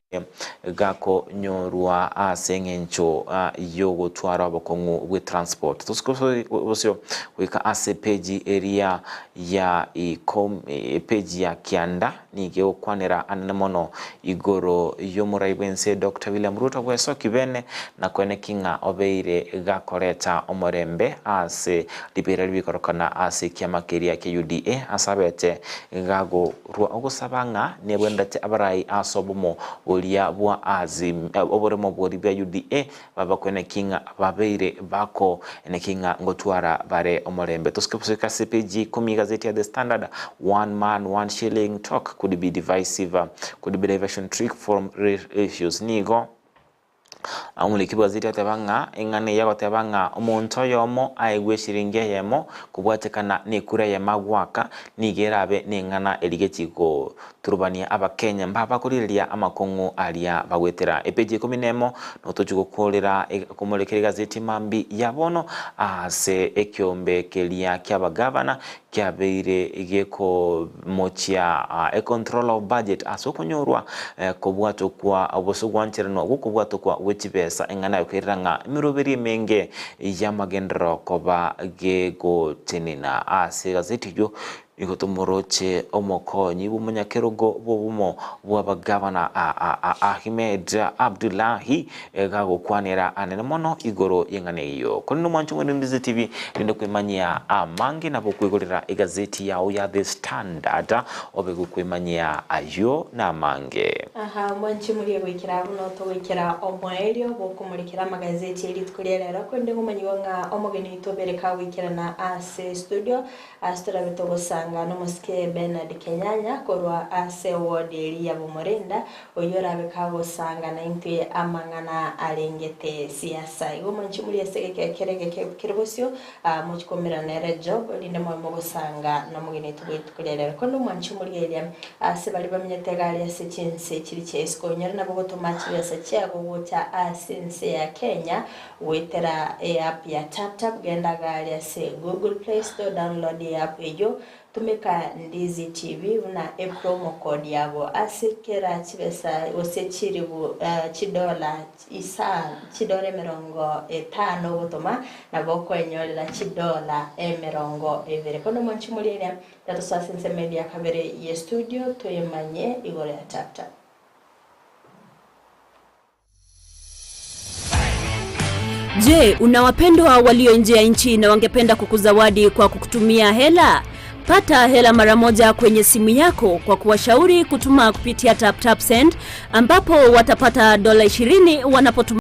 gakonyorwa ase eng'encho y'ogotwara obokong'u bwe transport. Tosuke bosio goika ase epeji eria ya epeji ya kianda nigo egokwanera anene mono igoro y'omorai bw'ense Doctor William Ruto bwesoki bene na koeneki ng'a obeire gakoreta omorembe ase ribeera ribikorokana ase ekiama keria kia UDA ase abete gagorwa ogosaba ng'a nebwenerete abarai ase obomo boria bwa Azim oboremo boria bwa UDA babakoeneki ng'a babeire bako eneki ng'a ngotwara bare omorembe. Tosuke goika ase page ya ikomi egazeti ya The Standard, One man, one shilling talk could be divisive, could be diversion trick from real issues. Nigo omoriki bw'egazeti agoteba ng'a eng'ana eye agoteba ng'a omonto oyomo aegwe eshiringi eyemo kobwatekana nekura eyemo agoaka nigo erabe neng'ana erigetie Turubanie Abakenya mbabakorireria amakong'u aria bagwetera. Epeji ya ikomi nemo notochie gokorera komorekera egazeti mambi ya bono ase ekiombe keria ki'abagavana kiabeire gekomochia econtroller of budget ase okonyorwa kobwatokwa gose gwancheranwa gw'okobwatokwa gwe chibesa eng'ana yokoirera ng'a emeroberi emenge y'amagenderero koba gegotenena ase egazeti eyio. Nigo tomoroche omokonyi bw'omonyakerogo bw'obomo bw'abagavana Ahmed Abdullahi gagokwanera anene mono igoro y'eng'ana eyio. Korende omwancho mwene Ndizi TV rende kwemanyia amange nabo okwegorera egazeti yao ya The Standard obe gokwemanyia ayio namange. Aha, mwanche morie goikera abwo notogoikera omoerio bw'okomorekera amagazeti e rituko ria rero, korende ngomanyigwa ng'a omogeni oito obere kagoikerana ase studio Ase torabe togosanga nomosike Bernard Kenyanya korwa ase ward eria ya Bomorinda, oyio orabe kagosanga naintwe amang'ana arengete siasa. Igo mwanche morie ase egeka ekere egeke kere bosio, mochie koumera nere Job, rinde mobe mogosanga nomogeni oito bw'erituko ria rero. Korende omwanche morie eria ase baria bamenyete iga aria ase chinse chiria chia isiko, onyore nabo gotoma chibesa chiago gocha ase ense ya Kenya, Goetera eapp ya TapTap, genda gari ase Google Play Store, download eapp eyio, tumeka Ndizi TV buna epromo code yabo ase kera chibesa gose chiribu chidola isa chidola emerongo etano ogotoma nabo okwenyorera chidola emerongo ebere. Kono mwanche morigereria, tatosoa ase ensemo eria ya kabere ye studio toyemanye igoro ya TapTap. Je, una wapendwa walio nje ya nchi na wangependa kukuzawadi kwa kukutumia hela? Pata hela mara moja kwenye simu yako kwa kuwashauri kutuma kupitia TapTap Send ambapo watapata dola 20 wanapotuma.